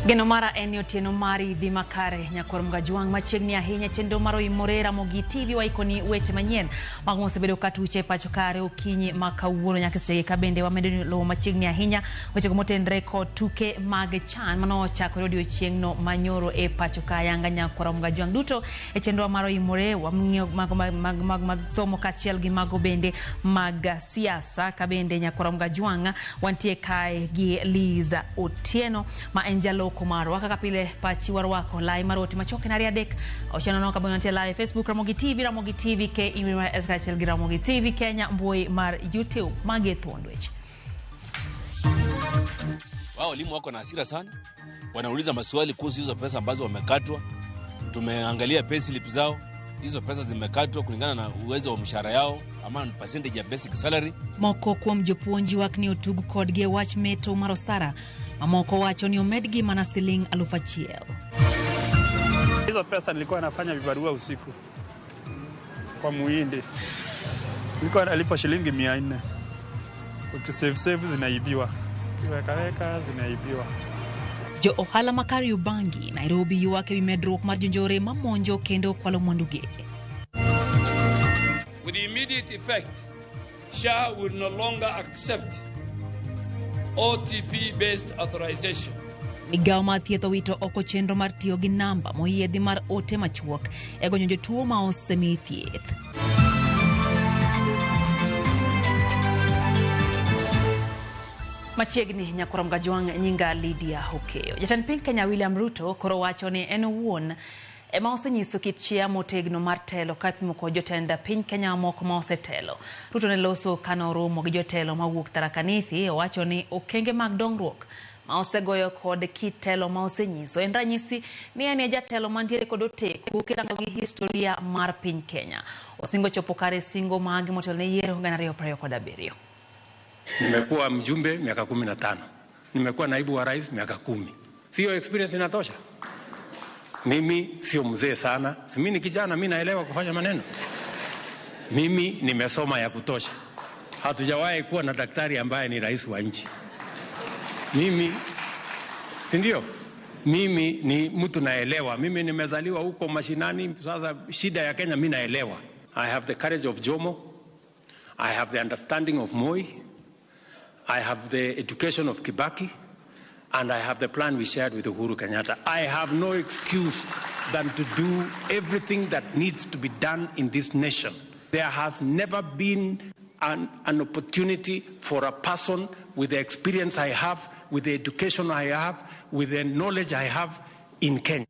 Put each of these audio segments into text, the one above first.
Geno mara en ni otieno mari dhi makare nyakwar Mgajwang' machiegni ahinya chenro mar Oimore Ramogi TV waikoni weche manyien mag mosebedo ka tuche e pacho kare okinyi ma kawuono nyaka sechegi ka bende wamedo luwo machiegni ahinya wechego motenre kod tuke mag CHAN mano ochakore odiochieng'no manyoro e pacho ka yanga nyakwar Mgajwang' duto e chenro mar Oimore wang'iyo mago mag somo kaachiel gi mago bende mag siasa ka bende nyakwar Mgajwang' wantie kae gi Liza Otieno ma en jaloko marwa kaka pile pachi warwako lai mar ote machuok en 2 3 6 0 kabonyo nitie live Facebook Ramogi TV, Ramogi TV KE kaachiel gi Ramogi TV Kenya mbui mar YouTube. Magi e thuond weche. Wao walimu wako na hasira sana, wanauliza maswali kuhusu hizo pesa ambazo wamekatwa. Tumeangalia pay slip zao, hizo pesa zimekatwa kulingana na uwezo wa mshahara yao ama percentage ya basic salary. Moko kuom jopuonj ywak ni otug kodgi e wach meto mar osara, mamoko wacho ni omedgi mana siling 1000. Hizo pesa nilikuwa nafanya vibarua usiku kwa muhindi, nilikuwa nalipa shilingi 400. Ukisave save zinaibiwa, ukiwekaweka zinaibiwa. Jo ohala ma Kariobangi, Nairobi ywak ewi medruok mar jonjore mamonjo kendo kwalo mwandugi. With immediate effect, SHA will no longer accept OTP-based authorization. Migawo mar thieth owito oko chenro mar tiyo gi namba moyiedhi mar ote machuok e gonyo jotuo ma osemi thieth. Machiegni nyakwar Mgajwang' nyinga Lydia Okeyo. Jatend piny Kenya William Ruto koro wacho ni en owuon ema osenyiso kit chia motegno mar telo ka ipimo kod jotend piny Kenya mamoko ma osetelo. Ruto ne loso kane oromo gi jotelo mawuok Tharaka Nithi, owacho ni okenge mag dongruok ma osegoyo kod kit telo ma osenyiso en ranyisi ni en e jatelo mantiere kod oteku kirango gi historia mar piny Kenya. Osingo chopo kare singo mage motelo ne yiero 2027. Nimekuwa mjumbe miaka 15. Nimekuwa naibu wa rais miaka 10. Sio experience inatosha? Mimi sio mzee sana. Si mimi ni kijana, mimi naelewa kufanya maneno. Mimi nimesoma ya kutosha. Hatujawahi kuwa na daktari ambaye ni rais wa nchi. Mimi, si ndio? Mimi ni mtu naelewa. Mimi nimezaliwa huko mashinani. Sasa shida ya Kenya mimi naelewa. I have the courage of Jomo. I have the understanding of Moi. I have the education of Kibaki, and I have the plan we shared with Uhuru Kenyatta. I have no excuse than to do everything that needs to be done in this nation. There has never been an opportunity for a person with the experience I have, with the education I have, with the knowledge I have in Kenya.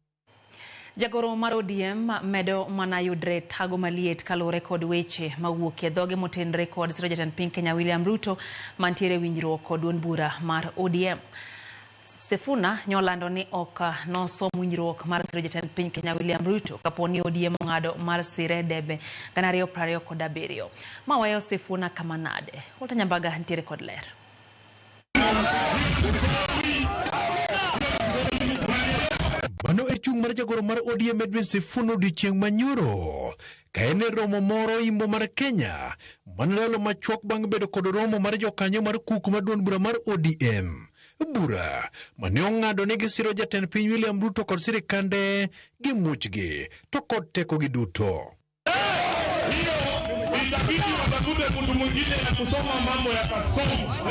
Jagoro mar ODM medo mana yudre tago maliet kaluwore kod weche mawuok e dhoge motenre kod siro jatend piny Kenya William Ruto mantiere winjruok kod duond bura mar ODM. Sifuna nyolando ni ok nosom winjruok mar siro jatend piny Kenya William Ruto kapo ni ODM ong'ado mar sire debe 2027. Ma weyo Sifuna kama nade? Walter Nyambaga nitiere kod ler. Mano e chung' mar jagoro mar ODM Edwin Sifuna odiochieng' manyoro ka en e romo moro imbo mar Kenya mana ndalo machuok bang' bedo kod romo mar jokanyo mar kuku mar duond bura mar ODM. Bura mane ong'ado ni gisiro jatend piny William Ruto kod sirikande gi muchgi to kod tekogi duto.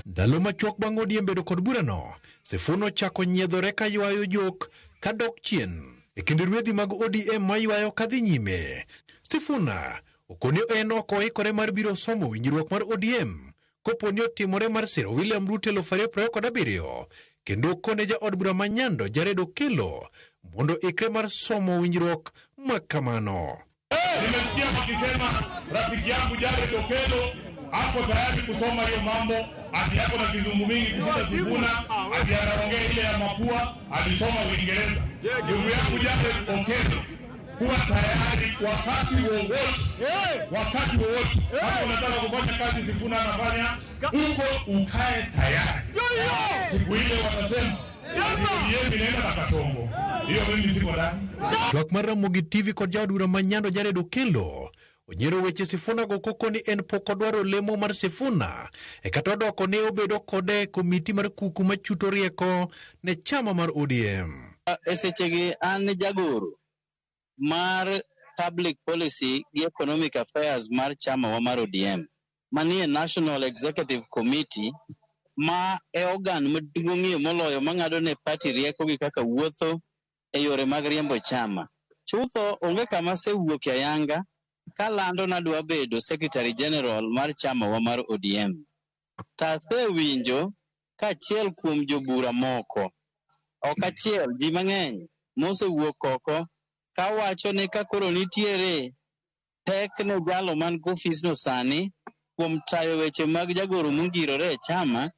Ndalo machuok bang' ODM bedo kod burano, Sifuna ochako nyiedhore ka ywayo jok kadok chien. E kind rwedhi mag ODM maywayo kadhi nyime, Sifuna okoni en ok oikore mar biro somo winjruok mar ODM kopo ni otimore mar siro William Ruto 2027 kendo okone jaod bura ma Nyando Jared Okello mondo ikre mar somo winjruok ma kamano. Nimesikia wakisema rafiki yangu Jared Okello ako tayari kusoma hiyo mambo, ati yako na kizungu mingi kushinda Sifuna, ati anaongea ile ya mapua, alisoma Uingereza. Ndugu yangu Jared Okello, kuwa tayari wakati wowote, wakati wowote. Kama unataka kufanya kazi Sifuna anafanya, uko ukae tayari. Siku ile watasema ODM inaenda na Kasongo. Hiyo mimi siko ndani. Twak mar Ramogi TV kod jaod bura ma Nyando Jared Okello Onyiero weche Sifuna go koko ni en pok odwaro lemo mar Sifuna e kata odoko ne obedo kode e komiti mar kuku machuto rieko ne chama mar ODM. E sechegi an jagoro mar Public Policy gi Economic Affairs mar chama wa mar ODM manie National Executive Committee, ma e organ maduong'ie moloyo mang'ado ne party rieko gi kaka wuotho e yore mag riembo chama. Chutho onge kama asewuoke ayanga kalando nadwa bedo Secretary General mar chama wa mar ODM. To asewinjo ka achiel kuom jobura moko, ok achiel, ji mang'eny mosewuok oko kawacho ni ka koro nitiere pek ne jalo man go ofisno sani kuom tayo weche mag jagoro mongirore e chama,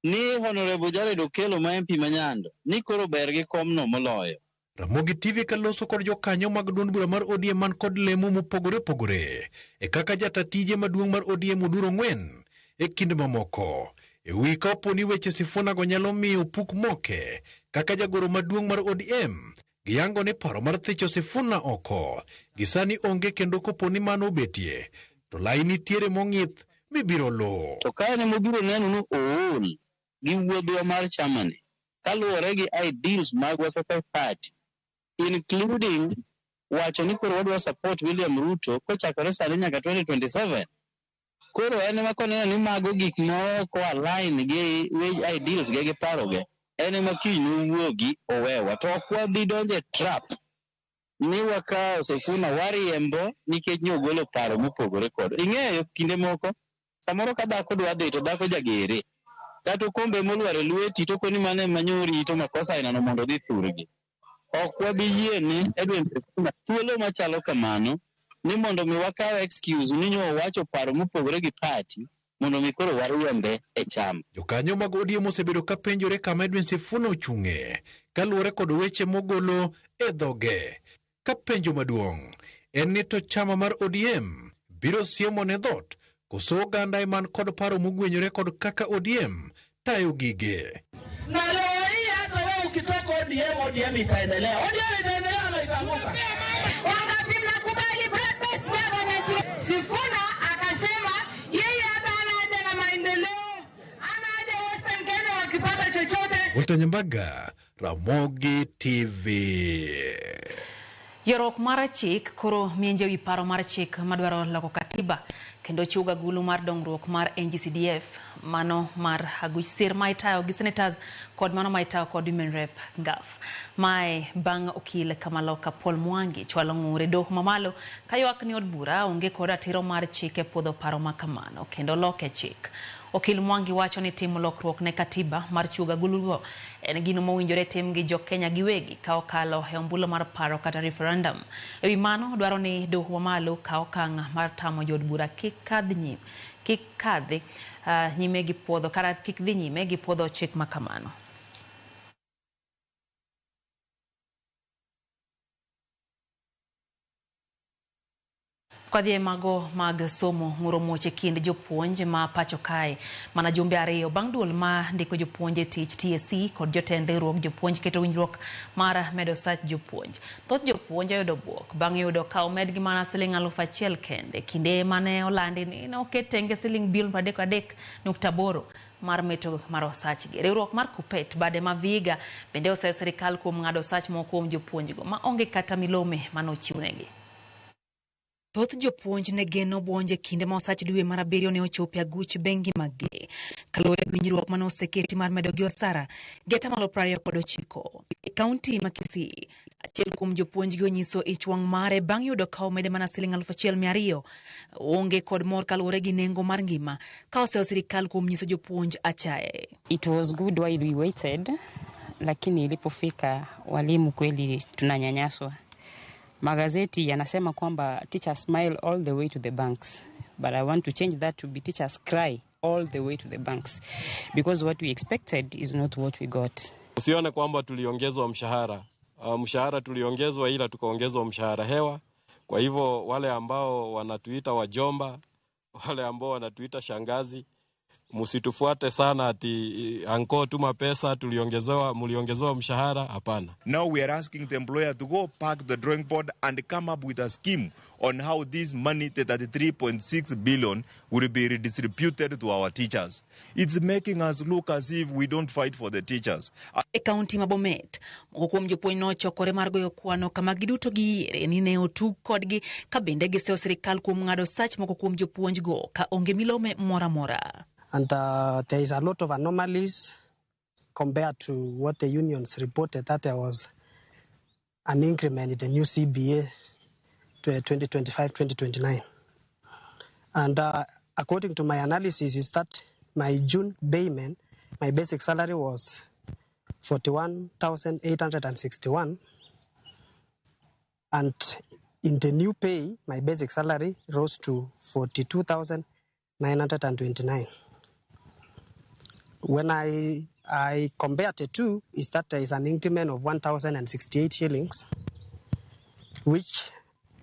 ni Honorable Jared Okello ma MP ma Nyando ni koro ber gi komno moloyo. Ramogi TV kaloso kod jokanyo mag duond bura mar ODM man kod lemo mopogore opogore e kaka jata tije maduong' mar ODM Oduro Ng'wen e kind mamoko. E wi ka opo ni weche Sifuna go nyalo miyo puk moke kaka jagoro maduong' mar ODM, giyango ni paro mar thicho Sifuna oko gisani onge, kendo kopo ni mano obetie to lai nitiere mong'ith mibiro luwo. To ka en emobiro neno ni ool gi wuodhwa mar chamani kaluwore gi ideals magwa kaka party, including wacho ni koro wadwa support William Ruto kochakore sani nyaka 2027. Koro en ema koneno ni mago gik ma ok align gi ideals ge gi paroge, en ema kiny nowuogi owewa. To ok wabi donjo e trap ni wakawo Sifuna wariembo nikech ne ogolo paro mopogore kod. Ing'eyo kinde moko samoro ka dhako dwa dhi to dhako jagere, kata okombe molwar e lweti to koni mano ema nyorito makosa ainano mondo odhi thurgi. Ok wabi yie ni Edwin Sifuna thuolo machalo kamano ni mondo mi wakaw excuse ni nyo owacho paro mopogore gi party mondo mi koro wariembe e chama. Jokanyo mag ODM osebedo ka penjore kama Edwin Sifuna ochung'e kaluwore kod weche mogolo e dhoge. Ka penjo maduong' en ni to chama mar ODM biro siemo ne dhot koso oganda eman kod paro mogwenyore kod kaka ODM tayo gige. Na leo hii hata wewe ukitoka ODM, ODM itaendelea. ODM itaendelea ama itaanguka? Wangapi mnakubali broad-based government? Sifuna akasema yeye hata hana haja na maendeleo, hana haja Western Kenya wakipata chochote. Walter Nyambaga, Ramogi TV. Yorruok mar chik koro mienje wi paro mar chik madwaro loko katiba kendo chiwo agulu mar dongruok mar NGCDF, mano mar aguch sir ma itayo gi senators kod mano ma itayo kod Women Rep Ngaf. Mae bang' okil Kamaloka Paul Mwangi chwalo ng'ur e doho mamalo kaywak ni od bura onge kod ratiro mar chik e puodho paro ma kamano kendo loke chik. Okil Mwangi wacho ni timo lokruok ne katiba mar chiwo agulugo en gino mowinjore tim gi jo Kenya giwegi ka okalo e ombulu mar paro kata referendum. Ewi mano dwaro ni doho mamalo kaw okang' mar tamo jood bura kik kadhi nyime gi puodho kata kik dhi nyime gi puodho chik ma kamano. Kwadhi mago mag somo ng'uro muoch e kind jopuonj ma pacho kae mana jumbe ariyo bang' duol ma ndiko jopuonj e tich TSC kod jotend riwruog jopuonj keto winjruok mar medo sach jopuonj. Thoth jopuonj oyudo buok bang' yudo ka omedgi mana siling 1000 kende kinde mane olandi ni noket tenge siling bilion 33.8 mar meto mar osachgi. Riwruok mar Kupet bade ma Vihiga bende oseyo sirikal kuom ng'ado osach moko kuom jopuonjgo ma onge kata milome manochiwnegi. Thoth jopuonj ne geno buonjo e kinde ma osach dwe mar abiriyo ne ochopo e aguch bengi maggi kaluwore gi winjruok mane oseketi mar medo gi osara gi 29%. E kaunti ma Kisii, achiel kuom jopuonjgi onyiso ich wang' mare bang' yudo ka omede mana siling 1200. Onge kod mor kaluwore gi nengo mar ngima ka oseyo sirikal kuom nyiso jopuonj achaye. It was good while we waited, lakini ilipofika walimu kweli tunanyanyaswa. Magazeti yanasema kwamba teachers smile all the way to the banks, but I want to change that to be teachers cry all the way to the banks, because what we expected is not what we got. Usione kwamba tuliongezwa mshahara. Mshahara tuliongezwa, ila tukaongezwa mshahara hewa. Kwa hivyo wale ambao wanatuita wajomba, wale ambao wanatuita shangazi, Msitufuate sana ati anko tuma pesa, tuliongezewa, mliongezewa mshahara. Hapana. Now we are asking the employer to go back to the drawing board and come up with a scheme on how this money, the 33.6 billion, will be redistributed to our teachers. It's making us look as if we don't fight for the teachers. E kaunti ma Bomet, moko kuom jopuonj nochokore mar goyo kwano kama giduto giyiere ni ne otug kodgi ka bende giseyo sirikal kuom ng'ado sach moko kuom jopuonjgo ka onge milome moro amora. And there is a lot of anomalies compared to what the unions reported, that there was an increment in the new CBA to 2025-2029. And according to my analysis is that my June payment, my basic salary was 41,861. And in the new pay, my basic salary rose to 42,929. When I compared the two, is that there is an increment of 1,068 shillings, which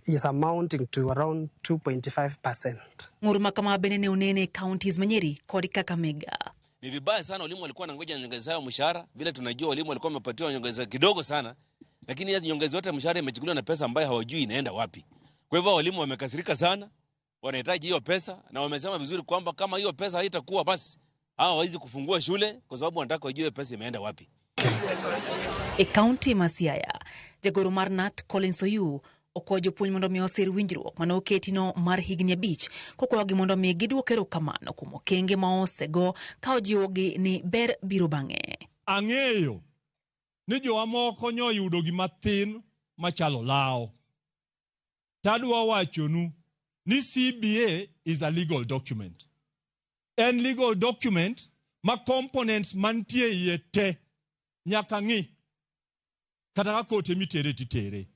is amounting to around 2.5%. Ng'ur ma kama bende ne onene e counties ma Nyeri kod Kakamega. Ni vibaya sana, walimu walikuwa wanangoja nyongeza yao mshahara. Vile tunajua walimu walikuwa wamepatiwa nyongeza kidogo sana, lakini nyongeza yote ya mshahara imechukuliwa na pesa ambayo hawajui inaenda wapi. Kwa hivyo walimu wamekasirika sana, wanahitaji hiyo pesa, na wamesema vizuri kwamba kama hiyo pesa haitakuwa basi hawa hawawezi kufungua shule kwa sababu wanataka wajue pesa imeenda wapi. E kaunti ma Siaya, jagoro mar KNUT Collins Oyu okwayo jopuonj mondo mi osir winjruok mane oketino mar higni 5 kokwayogi mondo mi giduok erokamano kuom okenge ma osego ka ojiwogi ni ber biro bang'e. Ang'eyo ni jowa moko nyoyudo gima thin machalo lawo. Tadwa wachonu ni CBA is a legal document. En legal document ma components mantie iye te nyaka ng'i kata ka kote mitere titere.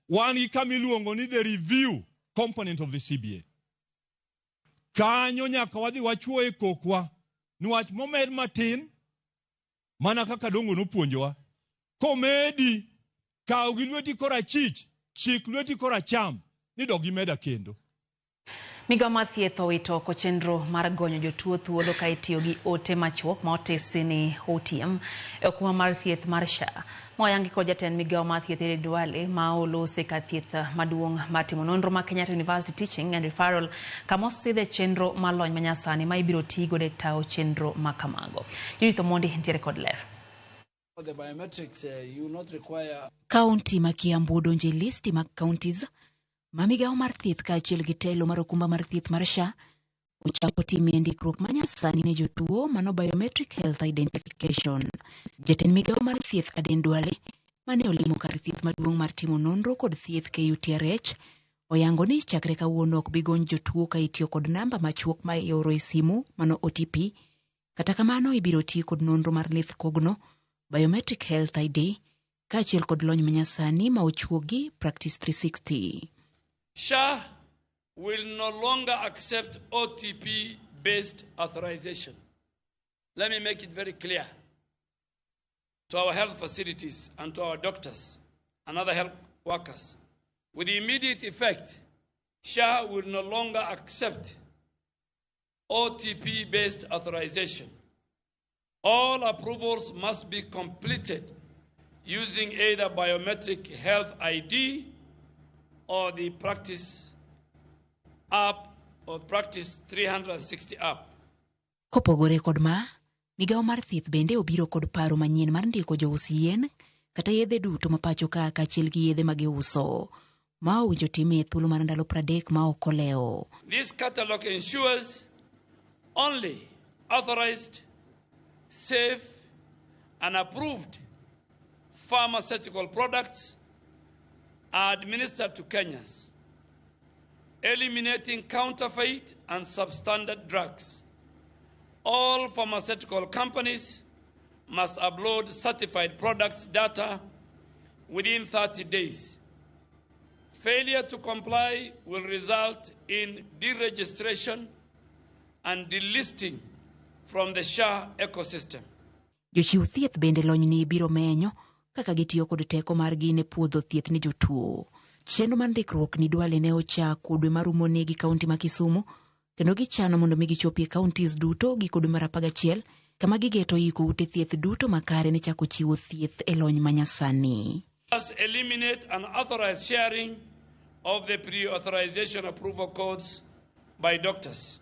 Wan gi kama iluongo ni the review component of the CBA. Kanyo nyaka wadhi wachuoye kokwa niwach momed matin mana kaka Dongo nopuonjowa. Komedi kaw gi lweti korachich, chik lweti koracham ni dog imeda kendo. Migawo mar thieth owito oko chenro mar gonyo jotuo thuolo ka itiyo gi ote machuok ma otesi ni OTM e okumba mar thieth mar SHA. Ma oyangi kod jatend migawo mar thieth Aden Duale ma olose kar thieth maduong' mar timo nonro ma Kenyatta University Teaching and Referral kama osidhe chenro mar lony manyasani ma ibiro ti godo e tayo chenro ma kamago. Judith Omondi nitiere kod ler. The biometrics, you not require. Kaunti ma Kiambu odonjo e listi mag counties ma migawo mar thieth kaachiel gi telo mar okumba mar thieth mar SHA ochako timie ndikruok manyasani ne jotuo mano biometric health identification. Jatend migawo mar thieth Aden Duale mane olimo kar thieth maduong' mar timo nonro kod thieth KUTRH oyango ni chakre kawuono ok bi gony jotuo ka itiyo kod namba machuok ma ioro e simu mano OTP. Kata kamano ibiro ti kod nonro mar lith kogno biometric health ID kaachiel kod lony manyasani ma ochuogi Practice 360. SHA will no longer accept OTP-based authorization. Let me make it very clear to our health facilities and to our doctors and other health workers. With immediate effect, SHA will no longer accept OTP-based authorization. All approvals must be completed using either biometric health ID or the Practice app or Practice 360 app. Kopogore kod ma, migawo mar thieth bende obiro kod paro manyien mar ndiko jous yien kata yedhe duto ma pacho ka kaachiel gi yedhe ma giuso. Ma owinjo time e thuolo mar ndalo 30 ma ok olewo. This catalog ensures only authorized, safe, and approved pharmaceutical products are administered to Kenyans, eliminating counterfeit and substandard drugs. All pharmaceutical companies must upload certified products data within 30 days. Failure to comply will result in deregistration and delisting from the SHA ecosystem. Jochiw thieth bende lonyni biro menyo kaka gitiyo kod teko margi ne puodho thieth ni jotuo. Chenro mar ndikruok ni Duale ne ochako dwe marumo ni gi kaunti ma Kisumu kendo gichano mondo mi gichopi e counties duto giko dwe mar 11 kama gigeto iko ute thieth duto makare ne chako chiwo thieth e lony manyasani. Must eliminate unauthorized sharing of the pre-authorization approval codes by doctors.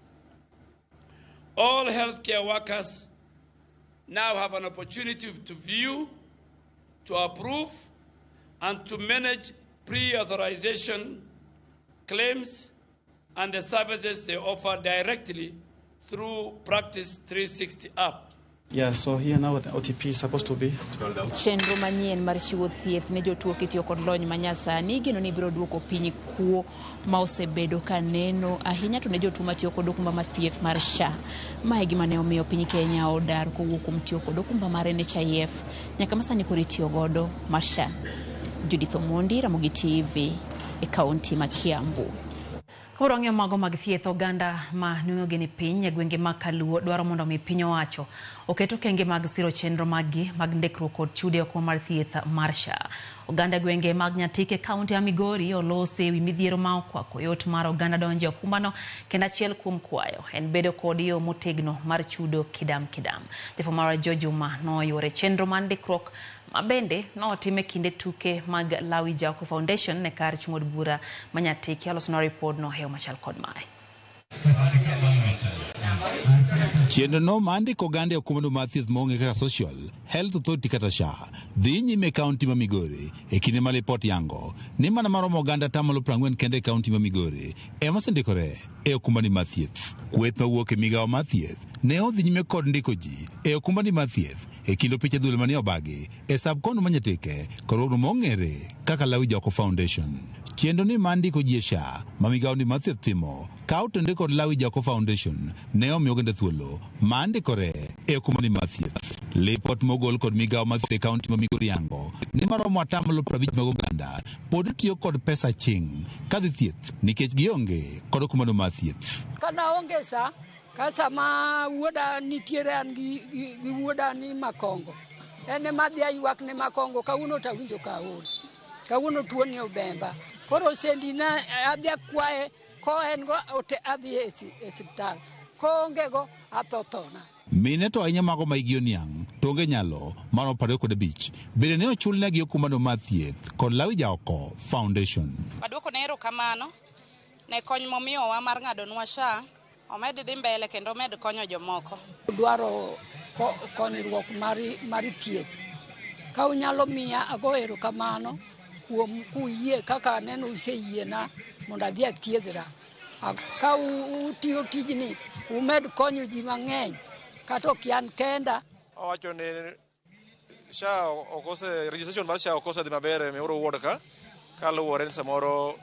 All healthcare workers now have an opportunity to view, to approve, and to manage pre-authorization claims and the services they offer directly through Practice 360 app. Yeah, so here now the OTP is supposed to be. Chenro manyien mar chiwo thieth ne jotuo kitiyo kod lony manyasani igeno ni biro duoko piny kuo ma osebedo ka neno ahinya to ne jotuo matiyo kod okumba mar thieth mar SHA. Mae gima ne omiyo piny Kenya odar kowuok kuom tiyo kod okumba mar NHIF nyaka ma sani koro itiyo godo mar SHA. Judith Omondi, Ramogi TV e kaunti ma Kiambu. Koro wang'iyo mago mag thieth oganda ma nweng'ogi ni piny e gwenge mag Kaluo dwaro mondo mi piny owacho oket okenge mag siro chenro maggi mag ndikruok kod chudo e okumba mar thieth mar SHA. Oganda gwenge mag Nyatike kaunti ya Migori olosi ewi midhiero ma okwako yot mar oganda donjo e okumbano kendo achiel kuom kwayo en bedo kod yo motegno mar chudo kidam kidam. Jafwambo marwa George Juma noyuore chenro mar ndikruok ma bende notim e kinde tuke mag Lawi Jaoko Foundation ne kar chung' od bura ma Nyatike olosonwa ripodno e yo machal kod mae. Chenro no mar ndiko oganda e okumbano mar thieth maong'e kaka Social Health Authority kata SHA dhi nyime e kaunti ma Migori e kinde ma lipot yango ni mana maromo oganda 40% kende e kaunti ma Migori ema osendikore e okumbani mar thieth. Kweth mawuok e migawo mar thieth ne odhi nyime kod ndiko ji e okumbani mar thieth e kind opich adhula manie obagi e sub-county ma Nyatike kod riwruok mong'ere kaka Lawi Jaoko Foundation. Chenro ni mar ndiko ji e SHA ma migawo ni mar thieth timo ka otende kod Lawi Jaoko Foundation ne omiyo oganda thuolo mar ndikore e okumbani mar thieth. Lipot mogol kod migawo mar thieth e kaunti ma Migori yango ni maromo 50% mag oganda pod tiyo kod pesa aching' kadhi thieth nikech gionge kod okumbano mar thieth. Kana onge sa, ka sama wuoda nitiere an gi wuoda ni Makongo. En ema adhi aywak ne Makongo, kawuono to awinjo ka aol. Kawuono tuo ni obemba. Koro sendi na adhi akwaye, ko en go ote adhi e osiptal. Koonge go atho thona. Mine to ahinya mago ma higi oniang' to onge nyalo maromo 25 bende ne ochulnegi okumbano mar thieth kod Lawi Jaoko Foundation. Aduoko ne erokamano ne kony momiyowa mar ng'adonwa SHA, omed dhi mbele kendo omed konyo jomoko. Dwaro konyruok mar thieth. Ka unyalo miya ago erokamano kuom kuyie kaka aneno useyiena mondo adhi athiedhra. Ka utiyo tijni umed konyo ji mang'eny kata ok an kenda. Owacho ni SHA okose registration mar SHA okose dhi maber e Mioro Ward ka kaluwore ni samoro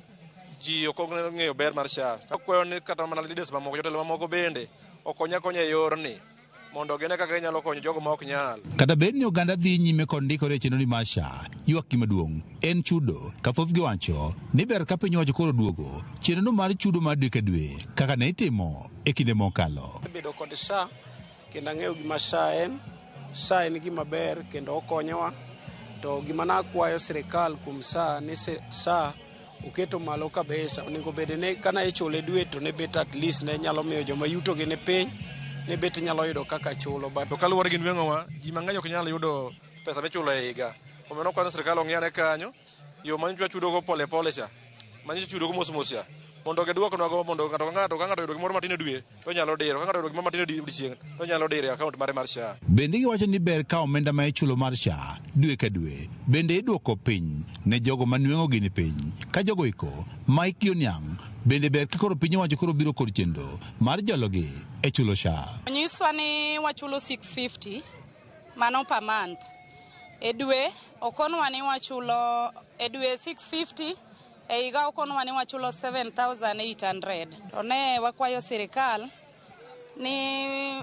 ji ok ong'eyo ber mar SHA. Akwayo ni kata mana leaders mamoko, jotelo mamoko bende okonya konya e yorni mondo gine kaka ginyalo konyo jogo ma ok nyal. Kata bed ni oganda dhi nyime kod ndikore e chenro ni mar SHA, ywak gi maduong' en chudo ka thothgi wacho ni ber ka piny owacho koro duogo chenro mar chudo mar dwe ka dwe kaka ne itimo e kinde mokalo. Bedo kod SHA kendo ang'eyo gima SHA en. SHA en gima ber kendo okonyowa. To gima nakwayo sirikal kuom SHA ni SHA oketo malo kabisa. Onego bed ni kana ichule dwe to ne bet at least ne nyalo miyo joma yutogi ni piny ne bet nyalo yudo kaka chulo. But to kaluwore gi nweng'owa, ji mang'eny ok nyal yudo pesa michulo e higa. Omiyo nokwayo ni sirikal ong'i ane kanyo yo ma nyocha chudogo pole pole cha, ma nyocha chudogo mos mos cha, mondo giduoknwago mondo ng'ato ka ng'ato ka ng'ato oyudo gimoro matin e dwe to onyalo diro, ka ng'ato oyudo gimoro matin e odiechieng' to onyalo diro e akaont mare mar SHA. Bende giwacho ni ber ka omenda ma ichulo mar SHA dwe ka dwe bende iduoko piny ne jogo ma nweng'ogi ni piny. Ka jogo iko ma hikgi oniang' bende ber ka koro piny owacho koro biro kod chenro mar jologi e chulo SHA. Onyiswa ni wachulo 650 mano per month. E dwe okonwa ni wachulo e dwe 650, e higa okonwa ni wachulo 7800. To ne wakwayo sirikal ni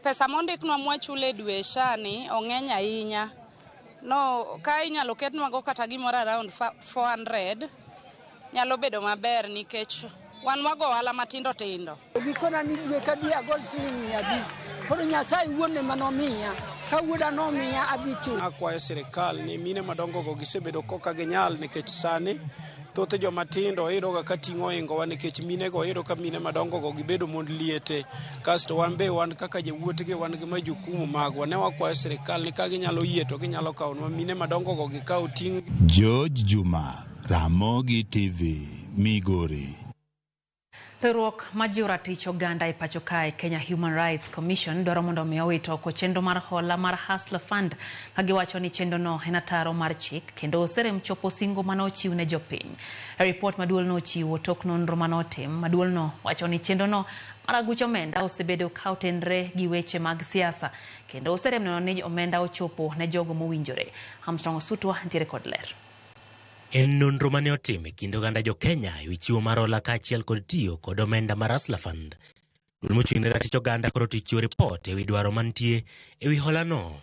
pesa mondiknwa mwachulo e dwe SHA ni ong'eny ahinya. No ka inyalo ketnwago kata gimoro around 400 nyalo bedo maber nikech wan wago ohala matindo tindo. Gikona ni dwe ka dwe agol siling 500. Koro Nyasaye wuon ema nomiya. Ka wuoda nomiya adhi chulo. Akwayo sirikal ni mine madongo go gisebedo koka ginyal nikech sani thoth joma tindo iyudo ga ka ting'o ohingowa nikech mine go iyudo ka mine madongo go gibedo mond liete kasto wan be wan kaka jowuotgi wan gi majukumu magwa ne wakwayo sirikal ni ka ginyalo yie to ginyalo kawonwa mine madongo go gikaw ting' George Juma, Ramogi TV, Migori. Riwruok majiwo ratich oganda e pacho kae Kenya Human Rights Commission dwaro mondo omi owit oko chenro mar hola mar Hustler Fund ka giwacho ni chenrono en ataro mar chik kendo oserem chopo singo mane ochiw ne jopiny. E ripot ma duolno ochiwo tok nonro mane otim, ma duolno wacho ni chenrono mar aguch omenda osebedo ka otenre gi weche mag siasa kendo oserem neno ni omenda ochopo ne jogo mowinjore. Armstrong Osutwa ntiere kod ler. En nonro mane otim e kind oganda jo-Kenya e wi chiwo mar hola kaachiel kod tiyo kod omenda mar Hustler Fund. Duol mochung' ne ratich oganda koro ochiwo ripot e wi dwaro mantie e wi holano.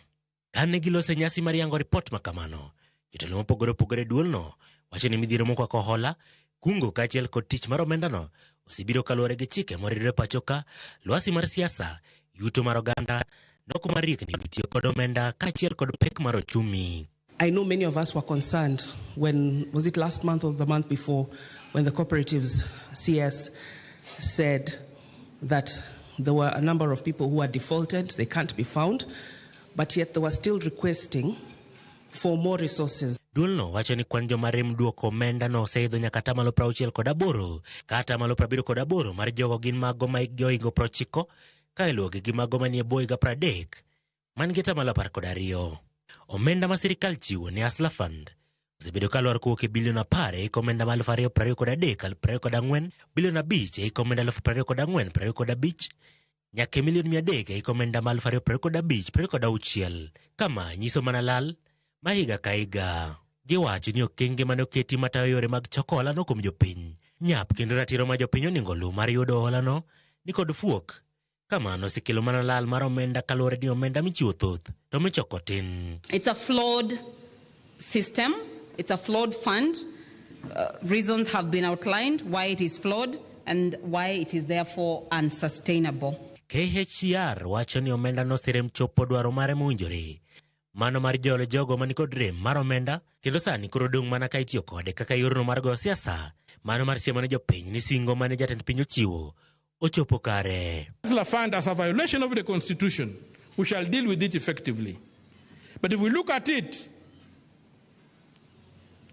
Kane giloso e nyasi mar yango ripot ma kamano, jotelo mopogore opogore e duolno wacho ni midhiero mokwako hola, kungo kaachiel kod tich mar omendano osebiro kaluwore gi chike moridore pacho ka, lwasi mar siasa, yuto mar oganda, nok mar riekni e wi tiyo kod omenda kaachiel kod pek mar ochumi. I know many of us were concerned when, was it last month or the month before, when the cooperatives CS said that there were a number of people who had defaulted, they can't be found, but yet they were still requesting for more resources. Duolno wacho ni kwan joma rem duoko omenda no oseidho nyaka atamalo 68 ka atamalo 78 mar jogo gin mago ma hikgi ohingo 90 ka iluwogi gi mago manie bwo higa 30 man gi atamalo 12. Omenda ma sirikal chiwo ne Hustler Fund osebedo kalwar kowuok e bilion 10 e hik omenda ma 2023 2024, bilion 5 e hik omenda 2024 25 nyaka e milion 300 e hik omenda ma 2025 26. Kama nyiso mana lal ma higa ka higa. Giwacho ni okenge mane oketi matayo yore mag choko holano kuom jopiny nyap kendo ratiro ma jopiny onego oluw mar yudo holano ni kod fuok. Kamano osekelo mana lal mar omenda kaluwore ni omenda michiwo thoth to michoko tin. It's a flawed system. It's a flawed fund. Reasons have been outlined why it is flawed and why it is therefore unsustainable. KHCR wacho ni omenda noserem chopo dwaro mare mowinjore. Mano mar jolo jogo manikod rem mar omenda kendo sani koro dong' mana ka itiyo kode kaka yorno mar goyo siasa. Mano mar siemo ne jopiny ni singo mane jatend piny ochiwo ochopo kare. Hustler Fund as a violation of the Constitution, we shall deal with it effectively. But if we look at it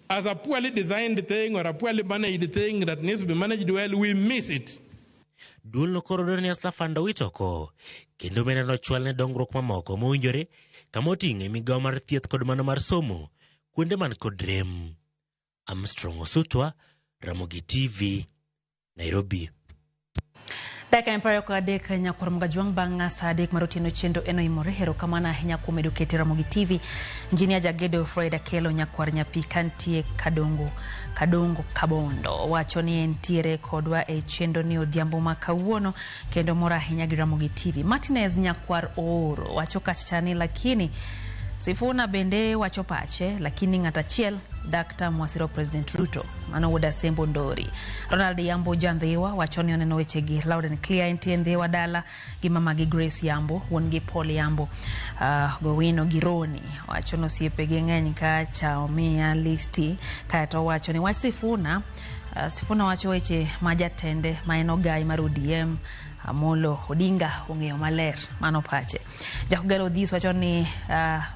as a poorly designed thing or a poorly managed thing that needs to be managed well, we miss it. Duolno koro dwaro ni Hustler Fund owit oko kendo omenda no ochwal ne dongruok mamoko mowinjore kama oting'e migawo mar thieth kod mano mar somo kuonde man kod rem. Armstrong Osutwa, Ramogi TV, Nairobi. Dakika en 23 nyakwar Mgajwang' bang' saa 3 mar otieno chenro en oimore. Erokamano ahinya kuom medo kete Ramogi TV. Injinia Jagedo Fred Akelo nyakwar Nyapi kantie Kadongo Kadongo Kabondo wacho ni entiere kodwa e chenro ni odhiambo ma kawuono kendo mor ahinya gi Ramogi TV. Martinez nyakwar Ooro wacho kachacha ni lakini Sifuna bende wacho pache lakini ng'at achiel Dr. Mwasiro President Ruto mano wuod Asembo Ndori. Ronald Yambo Jandhiwa wacho ni oneno wechegi loud and clear entie Ndhiwa dala gi mama gi Grace Yambo wuon gi Paul Yambo Gowino Gironi wacho ni osiepege ng'eny kacha omiya listi kaeto wacho ni wach Sifuna Sifuna wacho weche ma jatende ma en ogai mar ODM Amolo Odinga ong'eyo maler mano pache. Jakogero Odhis wacho ni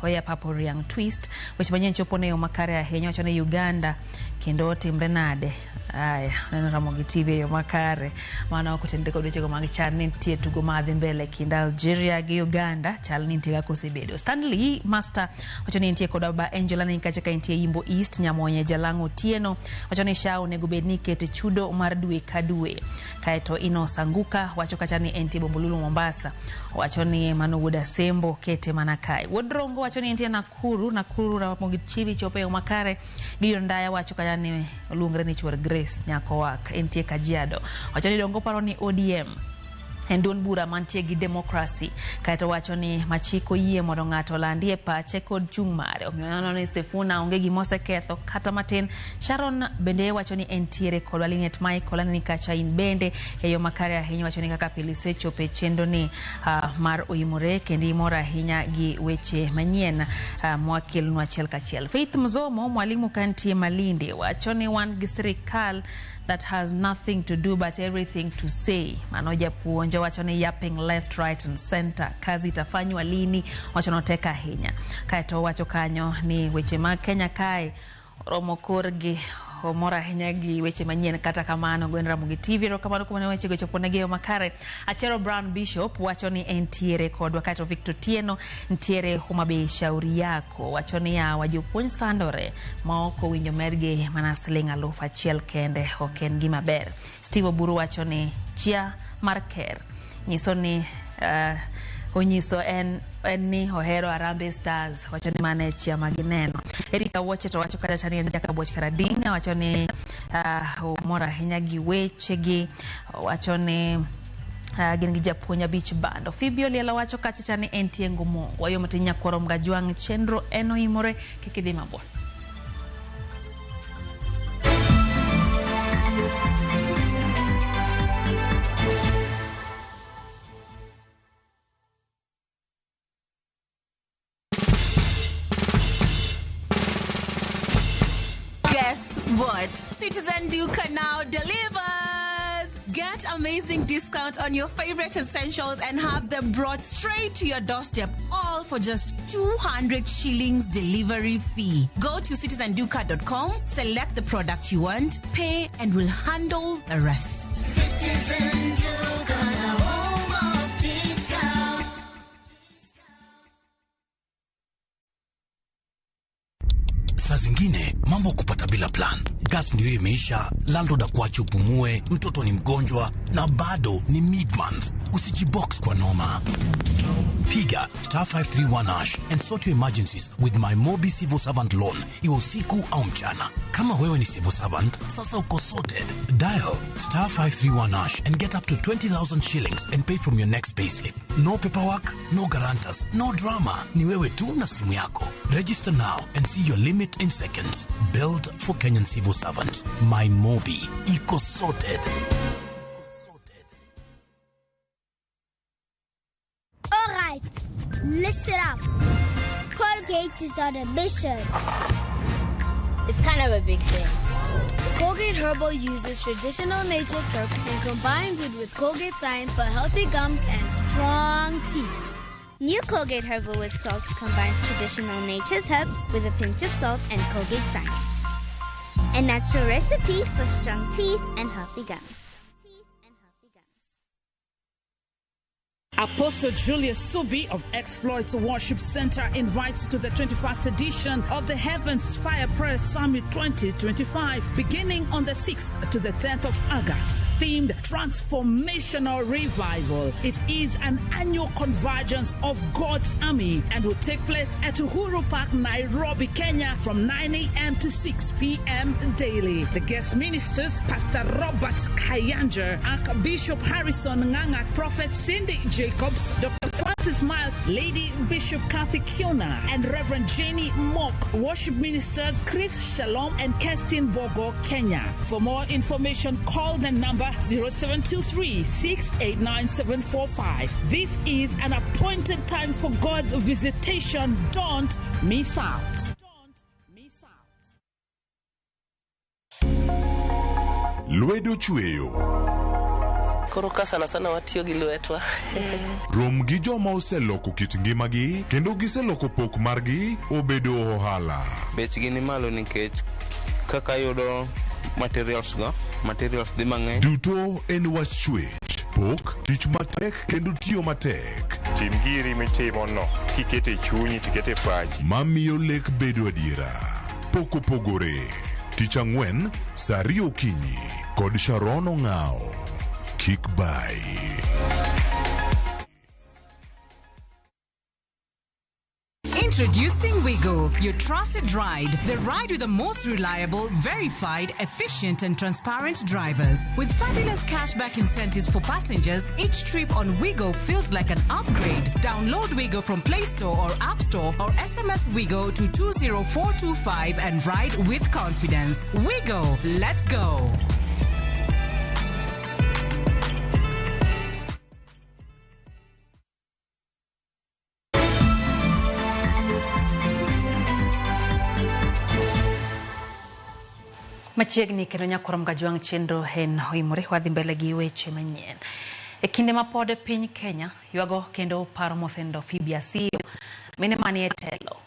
oya papo riang' twist weche manyien chopo ne yo makare ahinya wacho ni Uganda kendo otimre nade. Aya, neno Ramogi TV e yo makare mano ok otenre kod wechego mag chan ni nitie tugo madhi mbele kind Algeria gi Uganda chal ni nitie kaka osebedo. Stanley Master wacho ni nitie kod baba Angela ni kacha ka nitie Yimbo East Nyamonye Jalang'o Otieno wacho ni SHA onego bed ni ikete chudo mar dwe ka dwe. Kaeto Ino Sanguka wacho kacha ni entie Bombolulu Mombasa wacho ni mano wuod Asembo kete mana kae. Wuod Rongo wacho ni entie Nakuru, Nakuru Ramogi TV chopo e yo makare. Gideon Ndaya wacho kacha ni oluongre ni chuor Grace nyako wak entie Kajiado. Wacho ni dongo paro ni ODM En duond bura mantie gi demokrasi. Kaeto wacho ni machiko yie mondo ng'ato olandie pache kod chung' mare. Omiyo neno ni Sifuna onge gima oseketho kata matin. Sharon bende wacho ni entiere kodwa. Linet Michael aneni kacha in bende e yo makare ahinya, wacho ni kaka pile isechopo e chenro ni mar oimore kendo imor ahinya gi weche manyien mwakelonu achiel kachiel. Faith Mzomo mwalimu kantie Malindi wacho ni wan gi sirikal that has nothing to do but everything to say. Mano japuonj wacho ni yapping left, right and center. Kazi itafanywa lini? Wacho notek ahinya. Kaeto wacho kanyo ni weche mag Kenya kae oromo korgi, omor ahinya gi weche manyien. Kata kamano gwen Ramogi TV, erokamano kuom ne wechego choponegi e yo makare. Achero Brown Bishop wacho ni entiere kodwa. Kaeto Victor Tieno ntiere Homa Bay, shauri yako wacho ni yawa jopuonj sandore ma ok owinjo medgi mana siling 1000 kende, ok en gima ber. Steve Oburu wacho ni chia mar ker nyiso ni onyiso en ni ohero Harambee Stars, wacho ni mano e chia ma gineno. Erika Wuoche to wacho kata ni en jakabuoch Karading, wacho ni omor ahinya gi wechegi, wacho ni gin gi japuonj abich bando. Phoebe Olielo wacho kachacha ni entie Ngomongo. Wayo matin nyakwaro Mgajwang' chenro en oimore, kik idhi mabor. Guess what? Citizen Duka now delivers! Get amazing discount on your favorite essentials and have them brought straight to your doorstep, all for just 200 shillings delivery fee. Go to citizenduka.com, select the product you want, pay, and we'll handle the rest. Citizen Duka, the home of discount. Saa zingine mambo kupata bila plan. Gas ndio imeisha, landlord akuache upumue, mtoto ni mgonjwa na bado ni mid-month. Usijibox kwa noma. Piga star 531 hash and sort your emergencies with my Mobi Civil Servant Loan, iwe usiku au mchana. Kama wewe ni civil servant, sasa uko sorted. Dial star 531 hash and get up to 20,000 shillings and pay from your next payslip. No paperwork, no guarantors, no drama. Ni wewe tu na simu yako. Register now and see your limit in seconds. Build for Kenyan civil servants. My Mobi. Iko sorted. All right, listen up. Colgate is on a mission. It's kind of a big thing. Colgate Herbal uses traditional nature's herbs and combines it with Colgate science for healthy gums and strong teeth. New Colgate Herbal with Salt combines traditional nature's herbs with a pinch of salt and Colgate science. A natural recipe for strong teeth and healthy gums. Apostle Julius Subi of Exploits Worship Center invites to the 21st edition of the Heavens Fire Prayer Summit 2025, beginning on the 6th to the 10th of August, themed Transformational Revival. It is an annual convergence of God's army and will take place at Uhuru Park, Nairobi, Kenya, from 9 a.m. to 6 p.m. daily. The guest ministers, Pastor Robert Kayanja, Archbishop Harrison Nganga, Prophet Cindy Jacobs, Dr. Francis Miles, Lady Bishop Kathy Kiona, and Reverend Jenny Mock. Worship ministers Chris Shalom and Kerstin Bogo, Kenya. For more information, call the number 0723 689 745. This is an appointed time for God's visitation. Don't miss out. Lwedo chweyo. Koro ka sana sana watiyo gi lwetwa. Rom gi joma oseloko kit ngimagi kendo giseloko pok margi obedo ohala. Bechgi ni malo nikech kaka yudo materials go, materials dhi mang'eny. Duto en wach chwech, pok, tich matek kendo tiyo matek. Tim giri mitimono kikete chunyi tikete pachi. Mamiyo lek bedo adiera. Pok opogore. Tich ang'wen, saa ariyo okinyi kod Sharon Ong'ao. Kik bai. Introducing Wigo, your trusted ride. The ride with the most reliable, verified, efficient, and transparent drivers. With fabulous cashback incentives for passengers, each trip on Wigo feels like an upgrade. Download Wigo from Play Store or App Store or SMS Wigo to 20425 and ride with confidence. Wigo, let's go. Machiegni kendo nyakorom gajwang' chenro en oimore wadhi mbele gi weche manyien. E kinde ma pod piny Kenya ywago kendo paro mosenindo Phoebe Asiyo, mine manie telo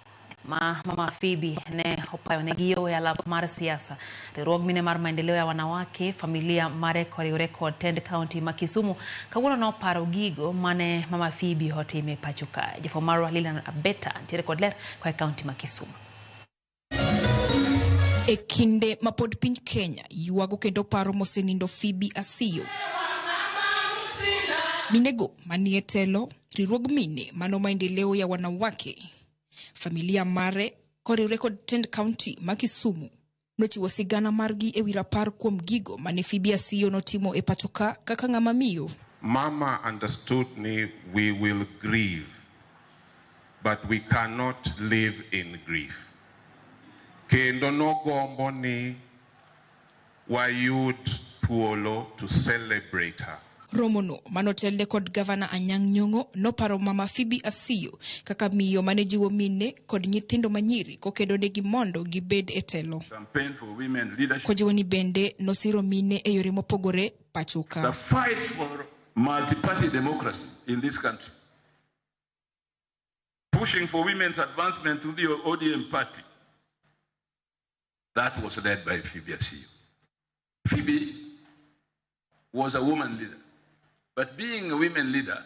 ma mama Phoebe ne opayonegi yo e alap mar siasa. Riwruog mine mar maendeleo ya wanawake, familia mare koriwre kod tend kaunti ma Kisumu kawuono noparo gigo mane mama Phoebe otime pacho kae. Jafwambo marwa Lilian Abeta ntiere kod ler koa e kaunti ma Kisumu. E kinde ma pod piny Kenya ywago kendo paro mosenindo Phoebe Asiyo, minego manie telo, riwruog mine mano maendeleo ya wanawake, familia mare koriwre kod tend kaunti ma Kisumu nochiwo sigana margi ewi rapar kuom gigo mane Phoebe Asiyo notimo e pacho ka kaka ng'ama miyo. Mama understood ni we will grieve, but we cannot live in grief. Kendo nogombo ni wayud thuolo to celebrate her. Romono manotelne kod gavana Anyang' Nyong'o noparo mama Phoebe Asiyo kaka miyo mane jiwo mine kod nyithindo manyiri kokedonegi mondo gibed e telo. Campaign for women leadership. Kojiwo ni bende nosiro mine e yore mopogore pacho ka. The fight for multi-party democracy in this country. Pushing for women's advancement to the ODM party. That was led by Phoebe Asiyo. Phoebe was a woman leader. But being a women leader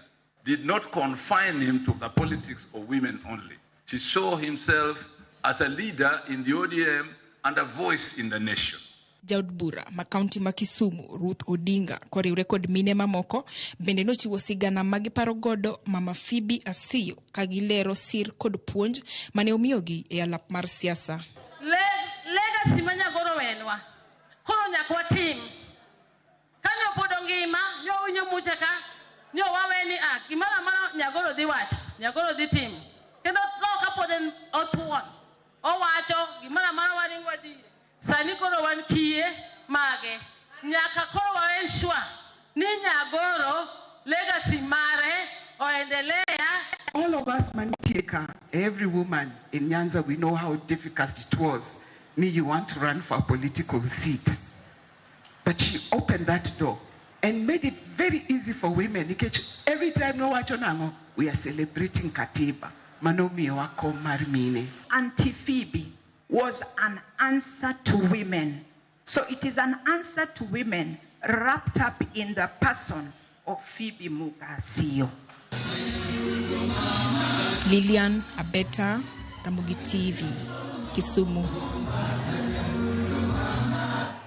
did not confine him to the politics of women only. She saw himself as a leader in the ODM and a voice in the nation. Jaod bura ma kaunti ma Kisumu Ruth Odinga koriwre kod mine mamoko bende nochiwo sigana ma giparo godo mama Phoebe Asiyo ka gilero sir kod puonj mane omiyogi e alap mar siasa. Legacy ma Nyagoro wenwa koro nyaka watim. Kanyo pod ongima, nyo winjo muche ka, nyo wawe ni a gimoro amora Nyagoro dhi wacho, Nyagoro dhi timo. Kendo tho kapod en othuon, owacho gimoro amora waringo wadhi. Sani koro wan kiye mage. Nyaka koro wa ensure ni Nyagoro legacy mare oendelea. All of us mantie ka, every woman in Nyanza, we know how difficult it was. Me, you want to run for a political seat. But she opened that door and made it very easy for women. Nikech every time no wacho nang'o, we are celebrating Katiba. Mano miyowa kom mar mine. Auntie Phoebe was an answer to women. So it is an answer to women wrapped up in the person of Phoebe Muga Asiyo. Lilian Abeta, Ramogi TV, Kisumu.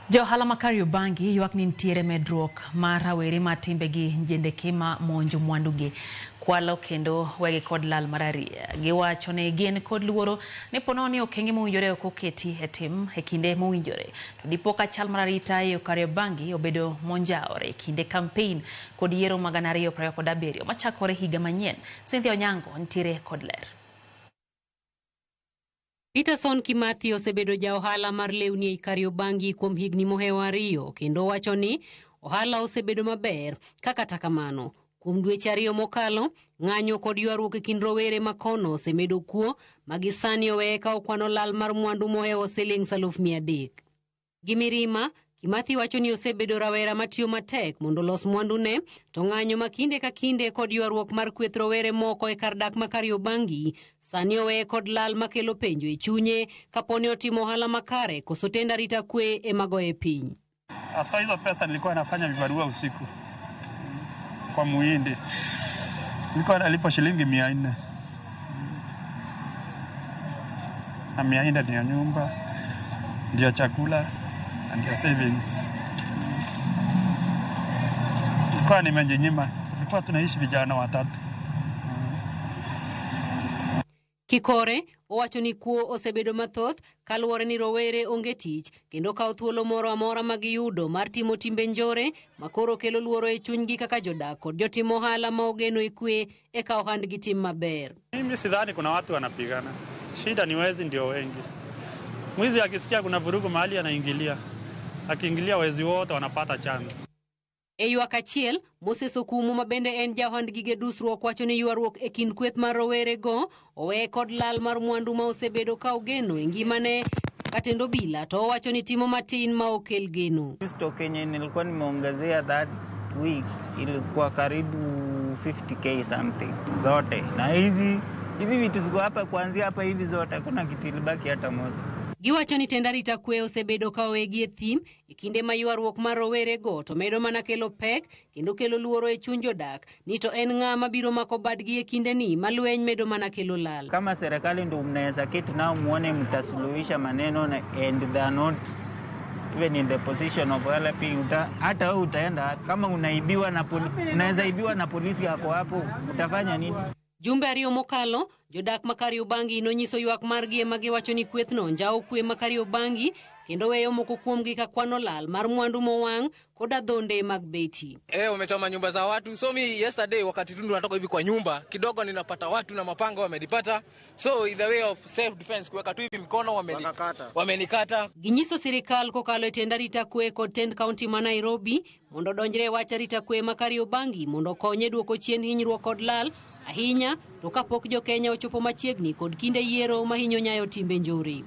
Jo ohala ma Kariobangi ywak ni nitiere medruok mar rawere ma timbegi njendeke ma monjo mwandugi, kwalo kendo wegi kod lal mar ariya. Giwacho ni gin kod luoro ni pono ni okenge mowinjore ok oketi e tim e kinde mowinjore. To dipo ka chal mar arita e Kariobangi obedo monjawore e kinde kampein kod yiero mag 2027 machakore higa manyien. Cynthia Onyango nitiere kod ler. Peterson Kimathi osebedo ja ohala mar lewni ei Kariobangi kuom higni mohewo 2 kendo wacho ni ohala osebedo maber. Kata kamano, kuom dweche 2 mokalo, ng'anyo kod ywaruok e kind rowere makono osemedo kuo ma gisani oweye ka okwano lal mar mwandu mohewo siling 300,000. Gi mirima, Kimathi wacho ni osebedo rawera matiyo matek mondo olos mwandune, to ng'anyo ma kinde ka kinde kod ywaruok mar kweth rowere moko e kar dak ma Kariobangi sani oweye kod lal makelo penjo e chunye kaponi otimo ohala makare koso tend arita kwe ema goye piny. Hasa hizo pesa nilikuwa nafanya vibarua usiku kwa muhindi, nilikuwa nalipo shilingi 400 na 400 ndio nyumba, ndio chakula, ndio savings. Nilikuwa nimejinyima, tulikuwa tunaishi vijana watatu. Kikore owacho ni kuo osebedo mathoth kaluwore ni rowere onge tich kendo kawo thuolo moro amora ma giyudo mar timo timbe njore makoro kelo luoro e chunygi kaka jodak kod jotim ohala ma ogeno e kwe eka ohandgi tim maber. Mimi sidhani kuna watu wanapigana, shida ni wezi ndio wengi. Mwizi akisikia kuna vurugu mahali anaingilia, akiingilia wezi wote wanapata chance. E ywak achiel, Moses Okumu ma bende en jaohand gige dusruok wacho ni ywaruok e kind kweth mar rowerego oweye kod lal mar mwandu ma osebedo ka ogeno e ngimane katend obila to owacho ni timo matin ma ok kel geno. Stock yenye nilikuwa nimeongezea that week ilikuwa karibu 50k something zote, na hizi vitu ziko hapa kuanzia hapa hivi zote, hakuna kitu ilibaki hata moja. Giwacho ni tend arita kwe osebedo ka owegi e thim e kinde ma ywaruok mar rowerego to medo mana kelo pek kendo kelo luoro e chuny jodak ni to en ng'a mabiro mako badgi e kindeni ma lweny medo mana kelo lal. Kama serikali ndio mnaweza keti nao muone mtasuluhisha maneno na, and they are not even in the position of helping. Hata wewe utaenda kama unaibiwa na unaweza ibiwa na polisi yako hapo, utafanya nini? Jumbe ariyo mokalo, jodak ma Kariobangi nonyiso ywak margi ema giwacho ni kwethno njawo kwe ma Kariobangi kendo weyo moko kuomgi ka kwano lal mar mwandu mowang' kod adhonde mag beti. Wamechoma nyumba za watu. So mi yesterday wakati tu natoka hivi kwa nyumba kidogo ninapata watu na mapanga wamenipata. So in the way of self defense kuweka tu hivi mikono wamenikata. Ginyiso sirikal kokalo e tend arita kwe kod tend kaunti ma Nairobi mondo odonjre e wach arita kwe ma Kariobangi mondo okonye e duoko chien hinyruok kod lal ahinya to kapok jo Kenya ochopo machiegni kod kinde yiero mahinyo nyayo timbe njore.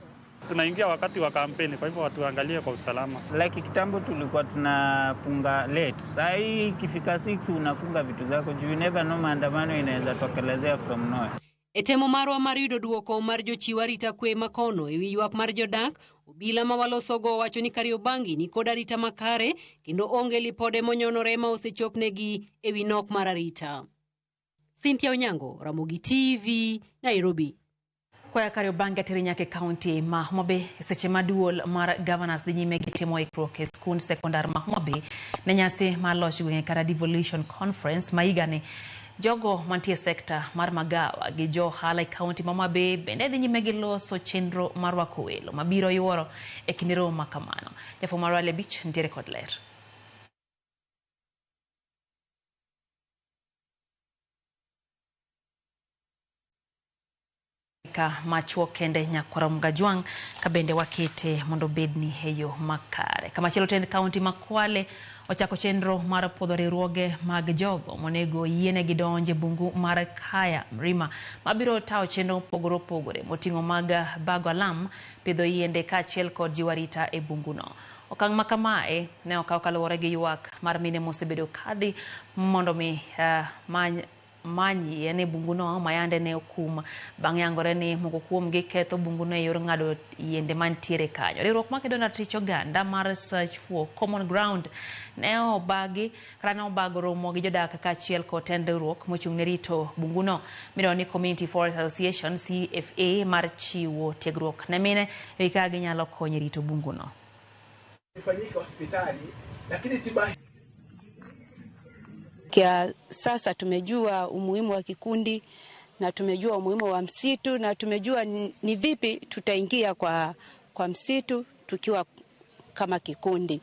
Tunaingia wakati wa kampeni, kwa hivyo watu waangalie kwa usalama. Like kitambo tulikuwa tunafunga late. Saa hii ikifika 6 unafunga vitu zako. You never know, maandamano inaweza tokelezea from nowhere. E temo marwa mar yudo duoko mar jochiw arita kwe makono ewi ywak mar jodak, obila ma walosogo wacho ni Kariobangi ni kod arita makare kendo onge lipode monyonore ma osechopnegi ewi nok mar arita. Cynthia Onyango, Ramogi TV, Nairobi. Koya Kariobangi ateri nyaka e kaunti ma Homa Bay seche ma duol mar governors dhi nyime gi timo ikruok e skund sekondar ma Homa Bay ne nyasi mar loch gwenge kata devolution conference ma higani. Jogo mantie sekta mar magawa gi jo ohala e kaunti ma Homa Bay bende dhi nyime gi loso chenro mar rwako welo mabiro yuoro e kinde romo ma kamano. Jafwambo marwa Ali Abich nitiere kod ler. Ka machuok kende nyakwara Mgajwang' ka bende wakete mondo obedni e yo makare. Kamachielo tend kaunti ma Kwale ochako chenro mar puodho riwruoge mag jogo monego yienegi donjo e bungu mar Kaya Mrima mabiro tayo chenro mopogore opogore moting'o mag bago alam, pidho yiende kaachiel kod jiwo arita e bunguno. Okang' ma kamae ne okaw kaluwore gi ywak mar mine mosebedo kadhi mondo mi many yien e bunguno mayande ne okum bang' yangore ni moko kuomgi ketho bunguno e yor ng'ado yiende mantiere kanyo. Riwruok makedo ne ratich oganda mar Search for Common Ground ne obagi kata ne obago romo gi jodak kaachiel kod tend riwruok mochung' ne rito bunguno midendo ni Community Forest Association CFA mar chiwo tiegruok ne mine e wi kaka ginyalo konyo e rito bunguno. Ifanyike hospitali lakini tiba Kia sasa tumejua umuhimu wa kikundi na tumejua umuhimu wa msitu na tumejua ni vipi tutaingia kwa msitu tukiwa kama kikundi.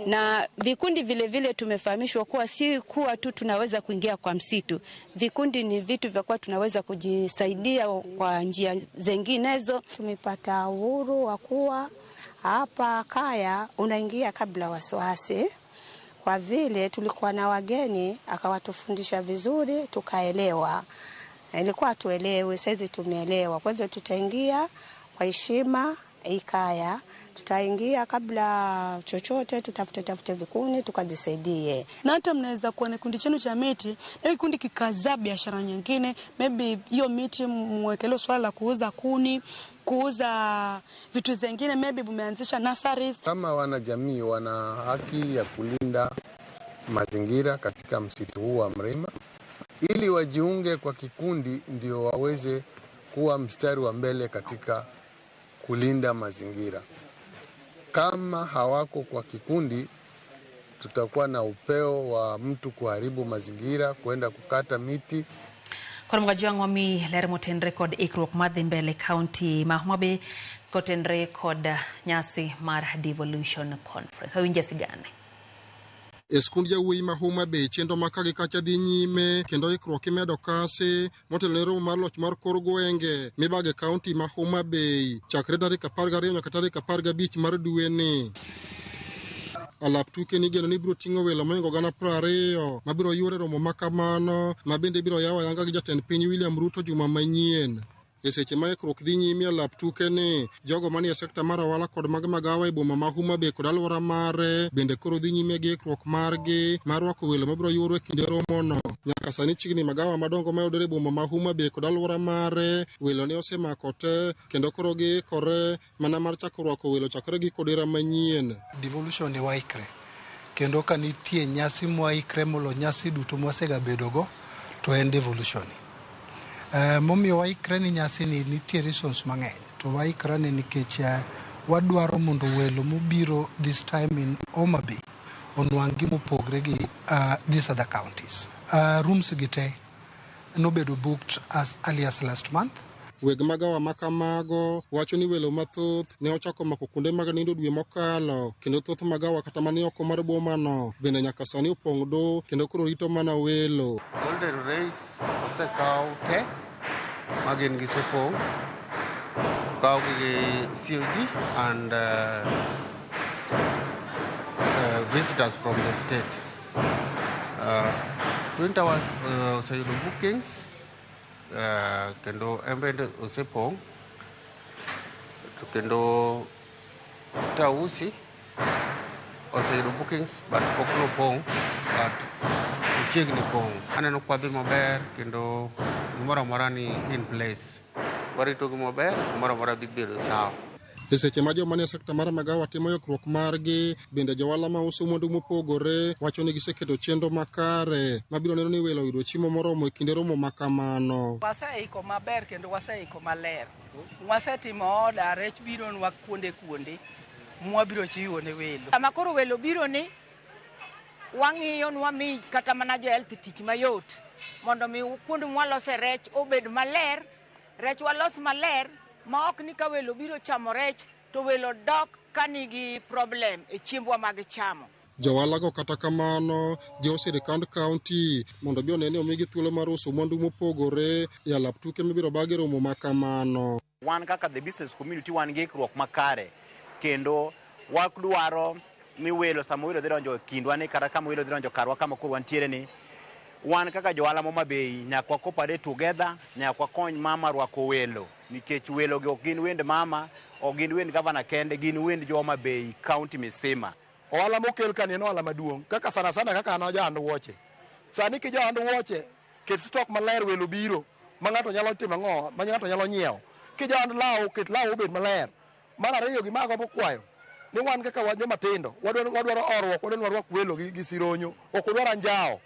Na vikundi vile vile tumefahamishwa kuwa si kuwa tu tunaweza kuingia kwa msitu. Vikundi ni vitu vya kuwa tunaweza kujisaidia kwa njia zinginezo. Tumepata uhuru wa kuwa hapa Kaya unaingia kabla wasiwasi. Kwa vile tulikuwa na wageni akawatufundisha vizuri tukaelewa. Ilikuwa tuelewe, saizi tumeelewa. Kwa hivyo tutaingia kwa heshima Kaya, tutaingia kabla chochote, tutafute vikundi tukajisaidie. Na hata mnaweza kuwa na kikundi chenu cha miti na kikundi kikazaa biashara nyingine, maybe hiyo miti mwekelee swala la kuuza kuni, kuuza vitu zingine, maybe mmeanzisha nurseries. Kama wanajamii wana haki ya kulinda mazingira katika msitu huu wa Mrima, ili wajiunge kwa kikundi ndio waweze kuwa mstari wa mbele katika kulinda mazingira. Kama hawako kwa kikundi, tutakuwa na upeo wa mtu kuharibu mazingira, kwenda kukata miti. Koro Mgajwang' wami ler motenre kod ikruok madhi mbele kaunti ma Homa Bay kotenre kod nyasi mar Devolution Conference. Wawinje sigane. E skund jawuoyi ma Homa Bay chenro ma ka gi kacha dhi nyime kendo ikruok imedo kasi motelo ne romo mar loch mar kor gwenge mibago e kaunti ma Homa Bay chakre tarik 12 nyaka tarik 15 mar dweni. Alap tuke nigeno ni biro ting'o welo mohingo 20,000 mabiro yuoro e romo ma kamano ma bende biro yawo ayanga gi jatend piny William Ruto juma manyien. E seche ma ikruok dhi nyime e alap tuke ni, jogo manie sekta mar ohala kod mag magawa e boma ma Homa Bay kod alwora mare bende koro dhi nyime gi ikruok margi mar rwako welo mabiro yuoro e kinde romono. Nyaka sani chiegni magawa madongo mayudore e boma ma Homa Bay kod alwora mare welo ne osemako te kendo koro giikore mana mar chako rwako welo chakre gi kodera manyien. Devolution ni waikre kendo ka nitie nyasi mwaikre molo nyasi duto mwasegabedogo to en devolution ni. Momiyo waikre ni nyasi ni nitie reasons mang'eny to waikre ni nikech wadwaro mondo welo mobiro this time in Homa Bay onwang' gimopogre gi these other counties. Rooms gi te nobedo booked as early as last month. Weg magawa ma kamago wacho ni welo mathoth ne ochako mako kuonde mag nindo dwe mokalo kendo thoth magawa kata mani oko mar bomano bende nyaka sani opong' do kendo koro rito mana welo. Golden Race osekaw te ma gin gisepong', okawgi gi COG and visitors from the state. Twin Towers oseyudo bookings kendo en bende osepong', to kendo Tausi oseyudo bookings but pok nopong' but ochiegni pong'. Aneno kwadhi maber kendo gimoro amora ni in place. Warito gi maber, gimoro amora dhi bedo sawa. E seche ma joma nie sekta mar magawa timo ikruok margi, bende johala mauso mwandu mopogore wacho ni giseketo chenro makare mabiro neno ni welo oyudo chiemo moromo e kinde romo ma kamano. Waseiko maber kendo waseiko maler. Wasetimo oda, rech bironwa kuonde kuonde mwabiro chiwo ne welo. Sama koro welo biro ni, wang'iyo ni wami kata mana jo health tich mayot mondo mi kuonde mwalose rech obed maler, rech walos maler ma ok ni ka welo biro chamo rech to welo dok ka nigi problem e chiembwa mag chamo. Johala kata kamano jiwo sirikand kaunti mondo bi one ni omigi thuolo mar uso mwandu mopogore e alap tuke mibiro bag e romo ma kamano. Wan kaka the business community wan gi ikruok makare kendo wadwaro ni welo sama welo dhi donjo e kindwa ni kata kama welo dhi donjo karwa kama koro wantiere ni wan kaka johala ma Homa Bay nyaka wa cooperate together, nyaka wakony mama rwako welo nikech welo gi ok gin wend mama, ok gin wend gavana kende, gin wend jo Homa Bay county misima. Ohala mokel ka ni en ohala maduong' kaka sana sana kaka an jahand wuoche. Sani ki jahand wuoche ket stock maler welo biro ma ng'ato nyalo timo ang'o ma ng'ato nyalo nyiewo. Ki jahand law ket law obed maler. Mar ariyo gima agombo kwayo ni wan kaka wan joma tindo wadwaro horuok, wadwaro ni warwak welo gi sironyo, ok wadwar anjawo.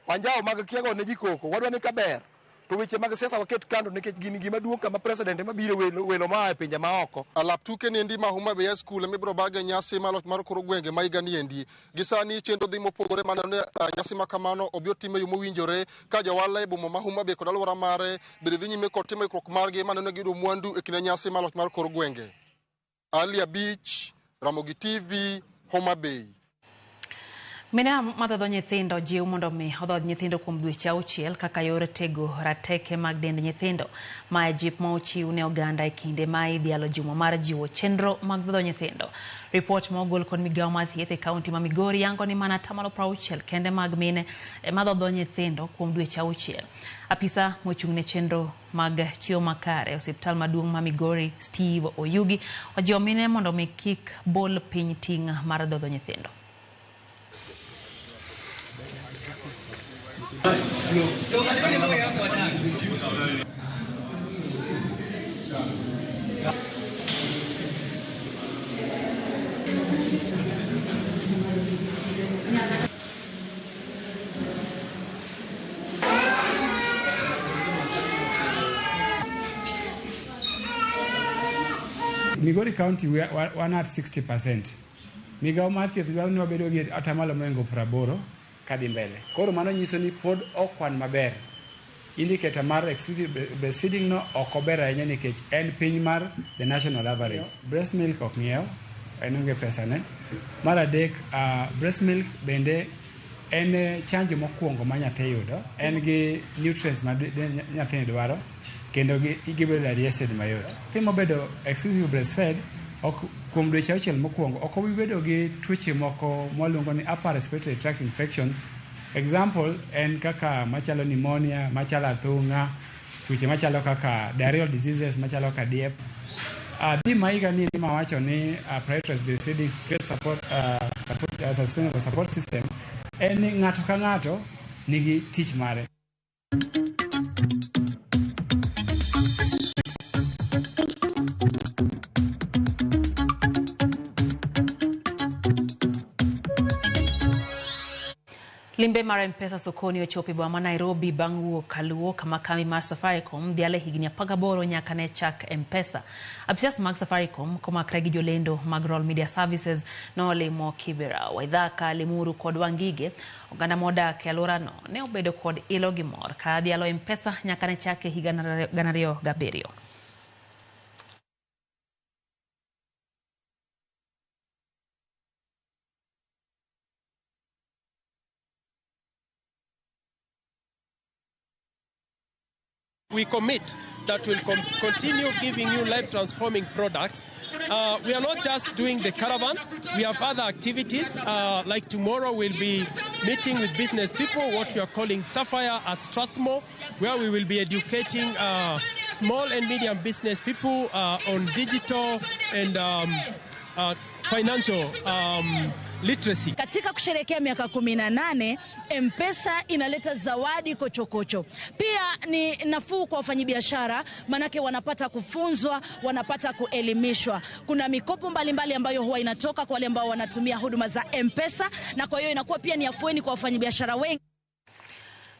Anjawo mag kia go ne ji koko, wadwaro ni kaber to weche mag siasa waket kando nikech gin gima duong' kama president ema biro welo maa e pinje maoko. Alap tuke ni endi ma Homa Bay School mibiro bage nyasi mar loch mar kor gwenge ma higa ni endi. Gi sani chenro dhi mopogore maneno ni nyasi ma kamano obi otim e yo mowinjore ka johala e boma ma Homa Bay kod alwora mare bende dhi nyime kod timo ikruok margi maneno giyudo mwandu e kinde nyasi mar loch mar kor gwenge. Ali Abich, Ramogi TV, Homa Bay. Mine madhodho nyithindo jiw mondo mi odhodh nyithindo kuom dweche 6 kaka yor tego rateke mag dend nyithindo. Mae jip ma ochiw ne oganda e kinde ma idhialo juma mar jiwo chenro mag dhodho nyithindo. Ripot ma ogol kod migawo mar thieth e kaunti ma Migori yango ni mana 60% kende mag mine ema dhodho nyithindo kuom dweche 6. Apisa mochung' ne chenro mag chiemo makare e osiptal maduong' ma Migori Steve Oyugi ojiwo mine mondo mi kik bol piny ting' mar dhodho nyithindo. Migori County we are at 60%. Migawo mar thieth dwaro ni wabedo gi atamalo mohingo 80 kadhi mbele. Koro mano nyiso ni pod ok wan maber. Indicator mar exclusive breastfeeding no ok ober ahinya nikech en piny mar the national average. Breast milk ok ng'iew, en onge pesa ne. Mar adek, breast milk bende en chanjo mokwongo ma nyathi yudo. En gi nutrients ma nyathini dwaro kendo gibedo digested mayot. Nyathi mobedo exclusive breastfed ok kuom dweche auchiel mokwongo ok obi bedo gi tuoche moko mwaluongo ni upper respiratory tract infections. Example en kaka machalo pneumonia, machalo athung'a, tuoche machalo kaka diarrheal diseases machalo kaka diep. Theme ma higa ni mawacho ni prioritize breastfeeding create support, sustainable support system en ni ng'ato ka ng'ato nigi tich mare. Limbe mar M-Pesa sokoni ochopo e boma ma Nairobi bang' wuok kaluwo kama kambi mar Safaricom dhialo higni 18 nyaka ne chak M-Pesa. Apisas mag Safaricom komakre gi jolendo mag Royal Media Services nolimo Kibera, Waithaka, Limuru kod Wangige. Oganda modak e alworano ne obedo kod ilo gi mor ka dhialo M-Pesa nyaka ne chake higa 2007. We commit that we'll continue giving you life-transforming products. We are not just doing the caravan. We have other activities. Like tomorrow we'll be meeting with business people, what we are calling Sapphire at Strathmore, where we will be educating small and medium business people on digital and financial literacy. Katika kusherehekea miaka 18, M-Pesa inaleta zawadi kochokocho. Pia ni nafuu kwa wafanyabiashara, manake wanapata kufunzwa, wanapata kuelimishwa. Kuna mikopo mbalimbali ambayo huwa inatoka kwa wale ambao wanatumia huduma za M-Pesa, na kwa hiyo inakuwa pia ni afueni kwa wafanyabiashara wengi.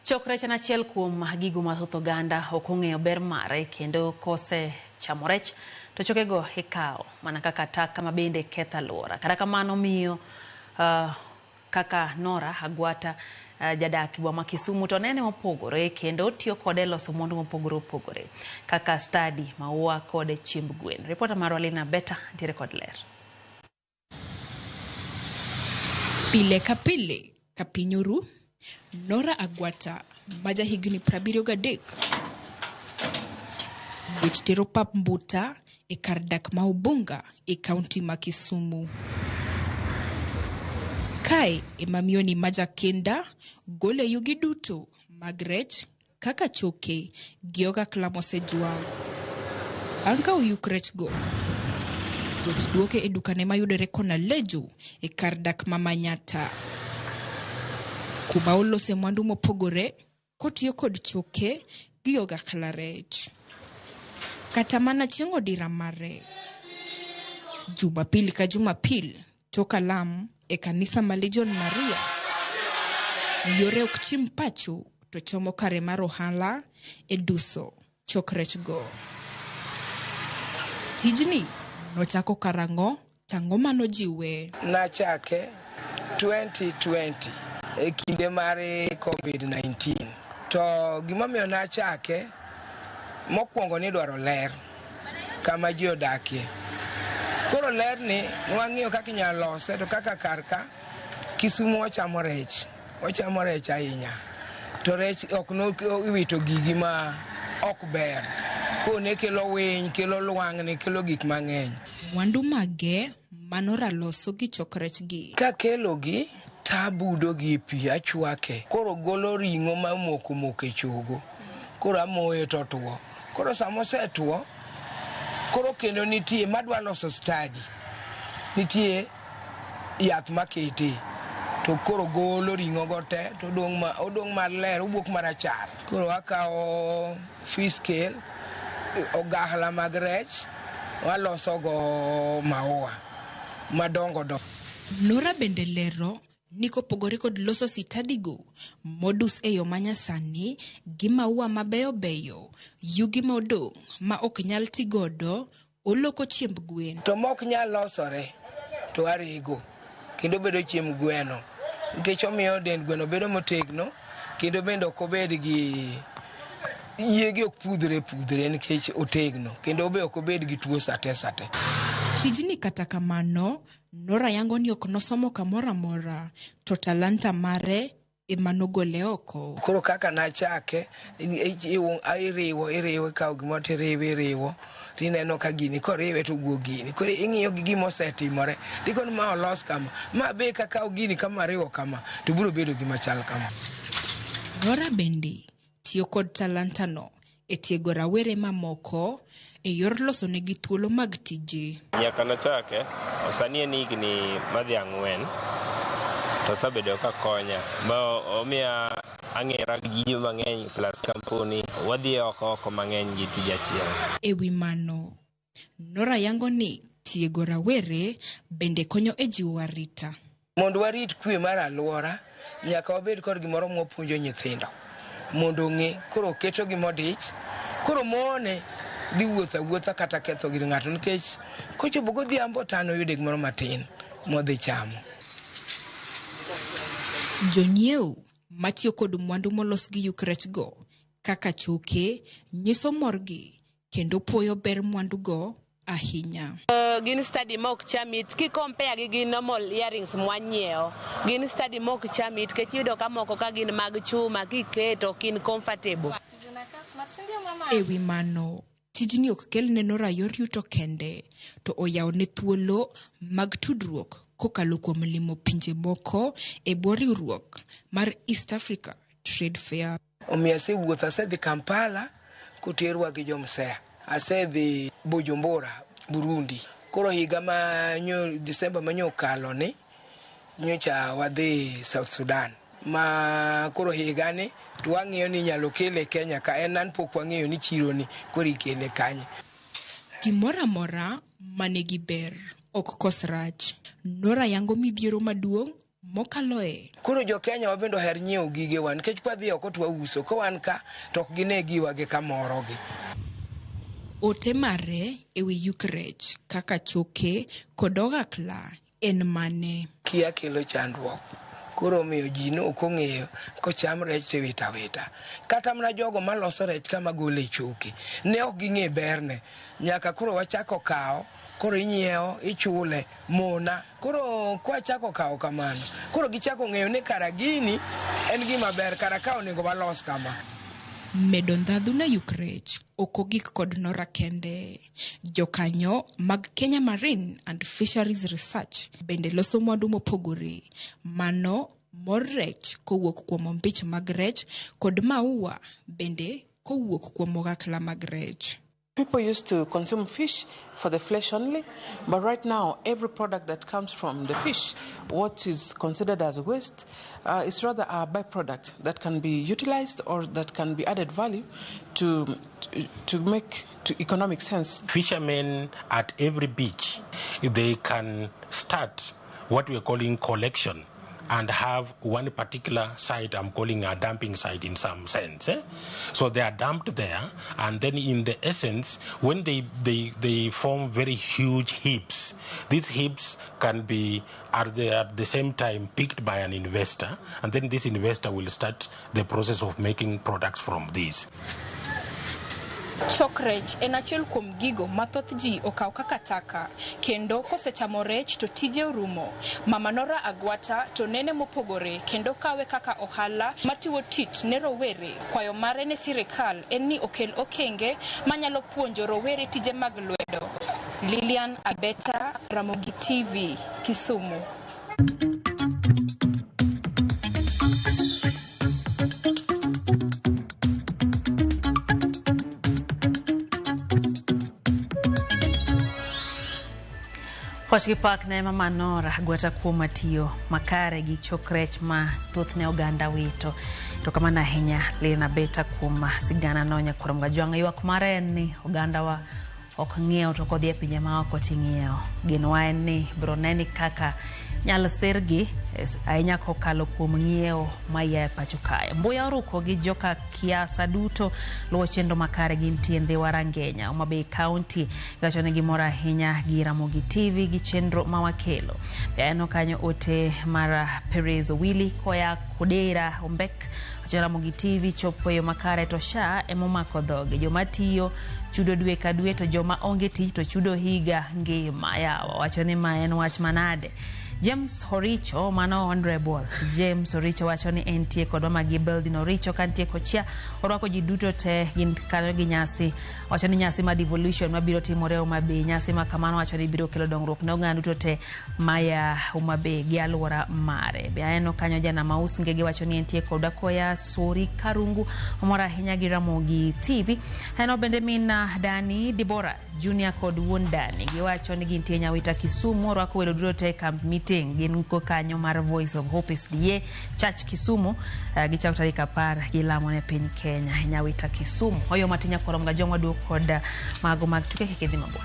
Chok rech en achiel kuom gigo ma thoth oganda ok ong'eyo ber mare kendo kose chamo rech to chokego ikawo mana kaka taka ma bende ketho alwora. Kata kamano miyo kaka Nora Agwata jadak boma ma Kisumu to nene mopogore kendo tiyo kode e loso mwandu mopogore opogore kaka stadi, maua kod chiemb gwen. Ripota marwa Lina Beta ntiere kod ler. Pile ka pile ka piny oru, Nora Agwata ma ja higni 73 gwech tero pap mbuta e kar dak ma Ubunga e kaunti ma Kisumu. Kae ema miyo ma jakinda golo yugi duto mag rech kaka choke gi ogakla mosejwang'. Bang' ka oyuk rechgo, gwech duoke e dukane mayudore kona Leju e kar dak ma Manyatta, kuma olose mwandu mopogore kotiyo kod choke gi ogakla rech. Kata mana chieng' odira mare. Jumapil ka Jumapil tok alam e kanisa ma Legion Maria, yore ok chim pacho to chomo kare mar ohala e duso chok rechgo. Tijni nochako karang'o tang'o manojiwe? Nachake 2020 e kinde mar COVID-19. To gimomiyo nachake, mokwongo ni dwaro ler kama ji odakie. Koro ler ni wang'iyo kaka inyalo lose to kaka kar ka Kisumu wachamo rech ahinya. To rech ok no iwito gigi ma ok ber. Kone kelo winy, kelo lwang'ni, kelo gik mang'eny. Mwandu mage manora loso gi chok rechgi? Kakelogi tabudo gi pi achwake. Koro golo ring'o ma moko moko e chogo. Koro amoye to tuo. Koro sama osetuo, koro kendo nitie madwa loso stadi. Nitie yath makete. To koro golo ring'o go te to odong' maler, owuok marachar. Koro akawo fish scale, ogahla mag rech, waloso go maua madongo dongo. Nora bende lero ni kopogore kod loso sitadigo modus e yo manyasani gi maua mabeyo beyo, yugi modong' ma ok nyal tigodo oloko chiemb gwen. To mok nyal losore to arego kendo bedo chiemb gweno nikech omiyo dend gweno bedo motegno kendo bende ok obed gi Yiegi ok pudhre pudhre nikech otegno kendo be ok obed gi tuo sate sate. Tijni kata kamano, Nora yango ni ok nosomo kamoro amora, to talanta mare ema nogole oko. Koro kaka nachake, iriwo iriwo, ikawo gimoro to iriwo iriwo, tineno ka gini koriwe to owuok gini. Koro ing'iyo gi gima osetimore, tikoni ma olos kama, ma be kakawo gini kama ariwo kama, to biro bedo gima chal kama. Nora bende tiyo kod talantano e tiego rawere mamoko e yor losonegi thuolo mag tije. Nyaka nachake, sani en higni madhi 4, to osebedo ka konya. Ma omiya ang'era gi ji mang'eny plus kampuni, wadhi oko oko mang'eny gi tij achiel. E wi mano, Nora yango ni tiego rawere bende konyo e jiwo arita. Mondo warit kwe mar alwora, nyaka wabed kod gimoro mwapuonjo nyithindo mondo ong'e. Koro ketogi modich, koro mone dhi wuotho awuotha kata ketho gir ng'ato, nikech kochopo godhiambo to an oyude gimoro matin modhi chamo. Jonyiewo matiyo kod mwandu molos gi yuk rechgo kaka choke nyiso morgi kendo puoyo ber mwandugo ahinya. Gin study ma ok cham it ki compare gi gi normal earrings mwanyiewo, gin study ma ok cham it nikech iyudo ka moko ka gin mag chuma kiketo ok in comfortable. E wi mano, tijni ok kel ne Nora yor yuto kende, to oyawone thuolo mag tudruok kokalo kuom limo pinje moko e bwo riwruok mar East Africa Trade Fair. Omiyo asewuotho, asedhi Kampala koterwa gi jomsea, asedhi Bujumbura, Burundi. Koro higa ma nyo Disemba manyo okalo ni nyocha wadhi South Sudan. Ma koro higa ni to wang'iyo ni inyalo kele Kenya ka en an pok wang'eyo ni chiro ni koro ikele kanye. Gimoro amora manigi ber ok kos rach. Nora yango midhiero maduong' mokaloe. Koro jo Kenya wa bende oher nyiewo gigewa nikech kwadhi oko to wauso, ka wan ka to ok gine giwa gi kamoro gi. Ote mare e wi yuk rech kaka choke kod ogakla en mane? Kia kelo chandruok. Koro omiyo ji ne ok ong'eyo kocham rech to iwito awita. Kata mana jogo maloso rech kama gole e choke ne ok ging'e berne. Nyaka koro wachako kawo, koro inyiewo, ichule, mona. Koro kwachako kawo kamano, koro gichako ng'eyo ni kara gini en gima ber, kara ka onego walos kama. Medo ndhadhu ne yuk rech ok ogik kod Nora kende. Jokanyo mag Kenya Marine and Fisheries Research bende loso mwandu mopogore. Mano mor rech kowuok kuom ombich mag rech kod maua bende kowuok kuom ogakla mag rech. People used to consume fish for the flesh only, but right now every product that comes from the fish, what is considered as waste, is rather a byproduct that can be utilized or that can be added value to make to economic sense. Fishermen at every beach, they can start what we are calling collection and have one particular site I'm calling a dumping site in some sense. So they are dumped there, and then in the essence, when they form very huge heaps, these heaps can be at the same time picked by an investor, and then this investor will start the process of making products from this. Chok rech en achiel kuom gigo ma thoth ji okaw kaka taka, kendo kosechamo rech to tije orumo. Mama Nora Agwata to nene mopogore kendo kawe kaka ohala matiwo tich ne rowere. Kwayo mare ne sirikal en ni okel okenge manyalo puonjo rowere tije mag lwedo. Lilian Abeta, Ramogi TV, Kisumu. Koch gi pak ne Mama Nora Agwata kuom tiyo makare gi chok rech ma thothne oganda wito. To kamano ahinya Lilian Abeta kuom sigana no nyakwar Mgajwang'. Ywak mare en ni ogandawa ok ng'iew to kodhi e pinje ma oko ting'iewo. Genowa en ni biro neni kaka nyal sirgi ahinya kokalo kuom ng'iewo maya e pacho kae. Mbuya oruko gi joka Kiasa duto luwo chenro makare gintie Ndhiwa Rangenya, Homa Bay County. Giwacho ni gimor ahinya gi Ramogi TV gi chenro ma wakelo. Aneno kanyo ote mar Perez Owili koya Kodera Ombek wacho Ramogi TV chopo e yo makare to SHA emomako dhoge. Joma tiyo chudo dwe ka dwe to joma onge tich to chudo higa ngima. Yawa wacho ni ma en wach manade. James Horicho, mano Honorable James Oricho wacho ni entie kod mama gi Beldin Oricho kantie kochia orwako ji duto te gin kanyo gi nyasi. Wacho ni nyasi mar devolution mabiro timore Homa Bay, nyasi ma kamano wacho ni biro kelo dongruok ne oganda duto te maya Homa Bay gi alwora mare. Be aneno kanyo jana Maus Ngege wacho ni entie kodwa koya Sori Karungu, omor ahinya gi Ramogi TV. Aneno bende min Dani Dibora Junior kod wuon Dani giwacho ni gintie Nyawita Kisumu, orwako welo duto te e camp meeting gin ko kanyo mar Voice of Hope SDA Church Kisumu. Gichako tarik 10 gilamo ne piny Kenya Nyawita Kisumu. Oyo matinya korom ga jong'wa duok kod mago mag tuke kik idhi mabor.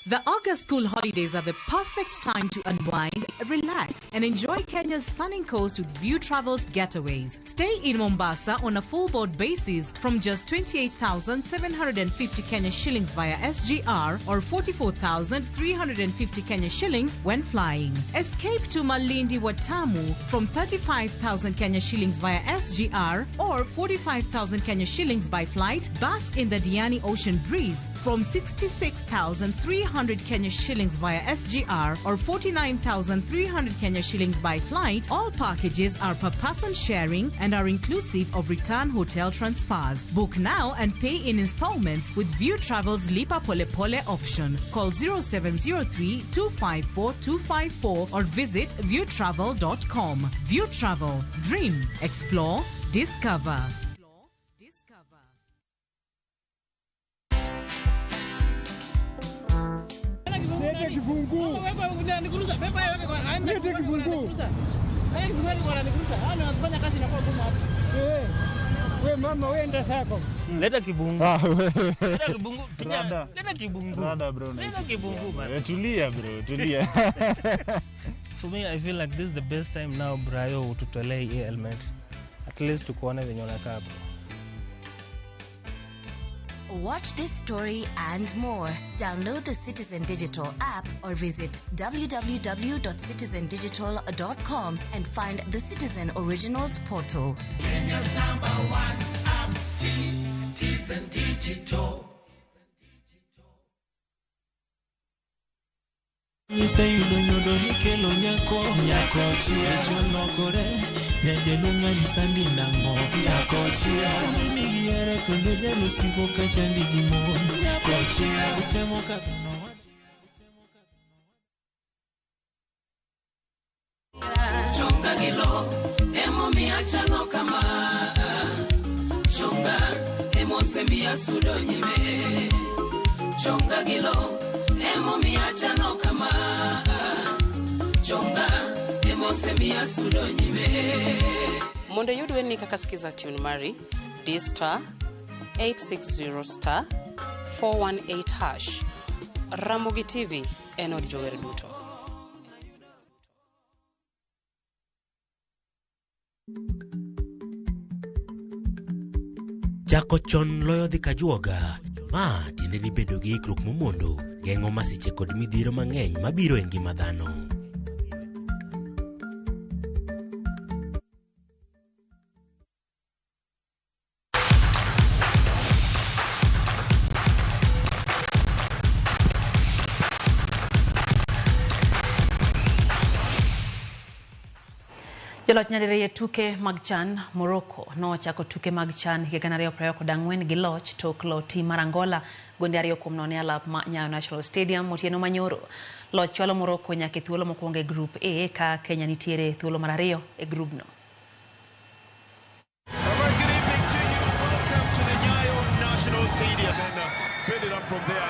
The August school holidays are the perfect time to unwind, relax, and enjoy Kenya's stunning coast with View Travels getaways. Stay in Mombasa on a full board basis from just 28,750 Kenya shillings via SGR or 44,350 Kenya shillings when flying. Escape to Malindi Watamu from 35,000 Kenya shillings via SGR or 45,000 Kenya shillings by flight. Bask in the Diani Ocean breeze from 66,300 Kenya shillings via SGR or 49,300 Kenya shillings by flight. All packages are per person sharing and are inclusive of return hotel transfers. Book now and pay in installments with View Travel's Lipa Pole Pole option. Call 0703 254 254 or visit viewtravel.com. View Travel. Dream, explore, discover. We mama wenda sako. Leta kibungu. Leta kibungu. Kijana, leta kibungu. Rada bro. Leta kibungu man. Tulia bro, tulia. For me I feel like this is the best time now Brayo ututolee hii helmet. At least tukuone venye unakaa bro. Watch this story and more. Download the Citizen Digital app or visit www.citizendigital.com and find the Citizen Originals portal. Kenya's number one app, Citizen Digital. Chonga gilo, emomiya chalo kama. Chonga, emosemiya sudo nyime. Chonga gilo, emomiya chalo kama. Chonga, emosemiya sudo nyime. Mondo iyud werni kaka Skiza Tune mari, D star 860 star 418 hash. Ramogi TV en od jower duto. Chako chon loyo dhi kajuoga. Ma tiende ni bedo gi ikruok momondo geng'o masiche kod midhiero mang'eny mabiro e ngima dhano. Joloch nyadiriyo e tuke mag CHAN Morocco nochako tuke mag CHAN higa 2024 gi loch tok lo tim mar Angola gonde 2-0 e alap ma Nyayo National Stadium otieno manyoro. Loch chwalo Morocco nyaka e thuolo mokwongo e grup A ka Kenya nitiere e thuolo mar 2 e grubno. Good evening to you. Welcome to the Nyayo National Stadium. Then build it up from there.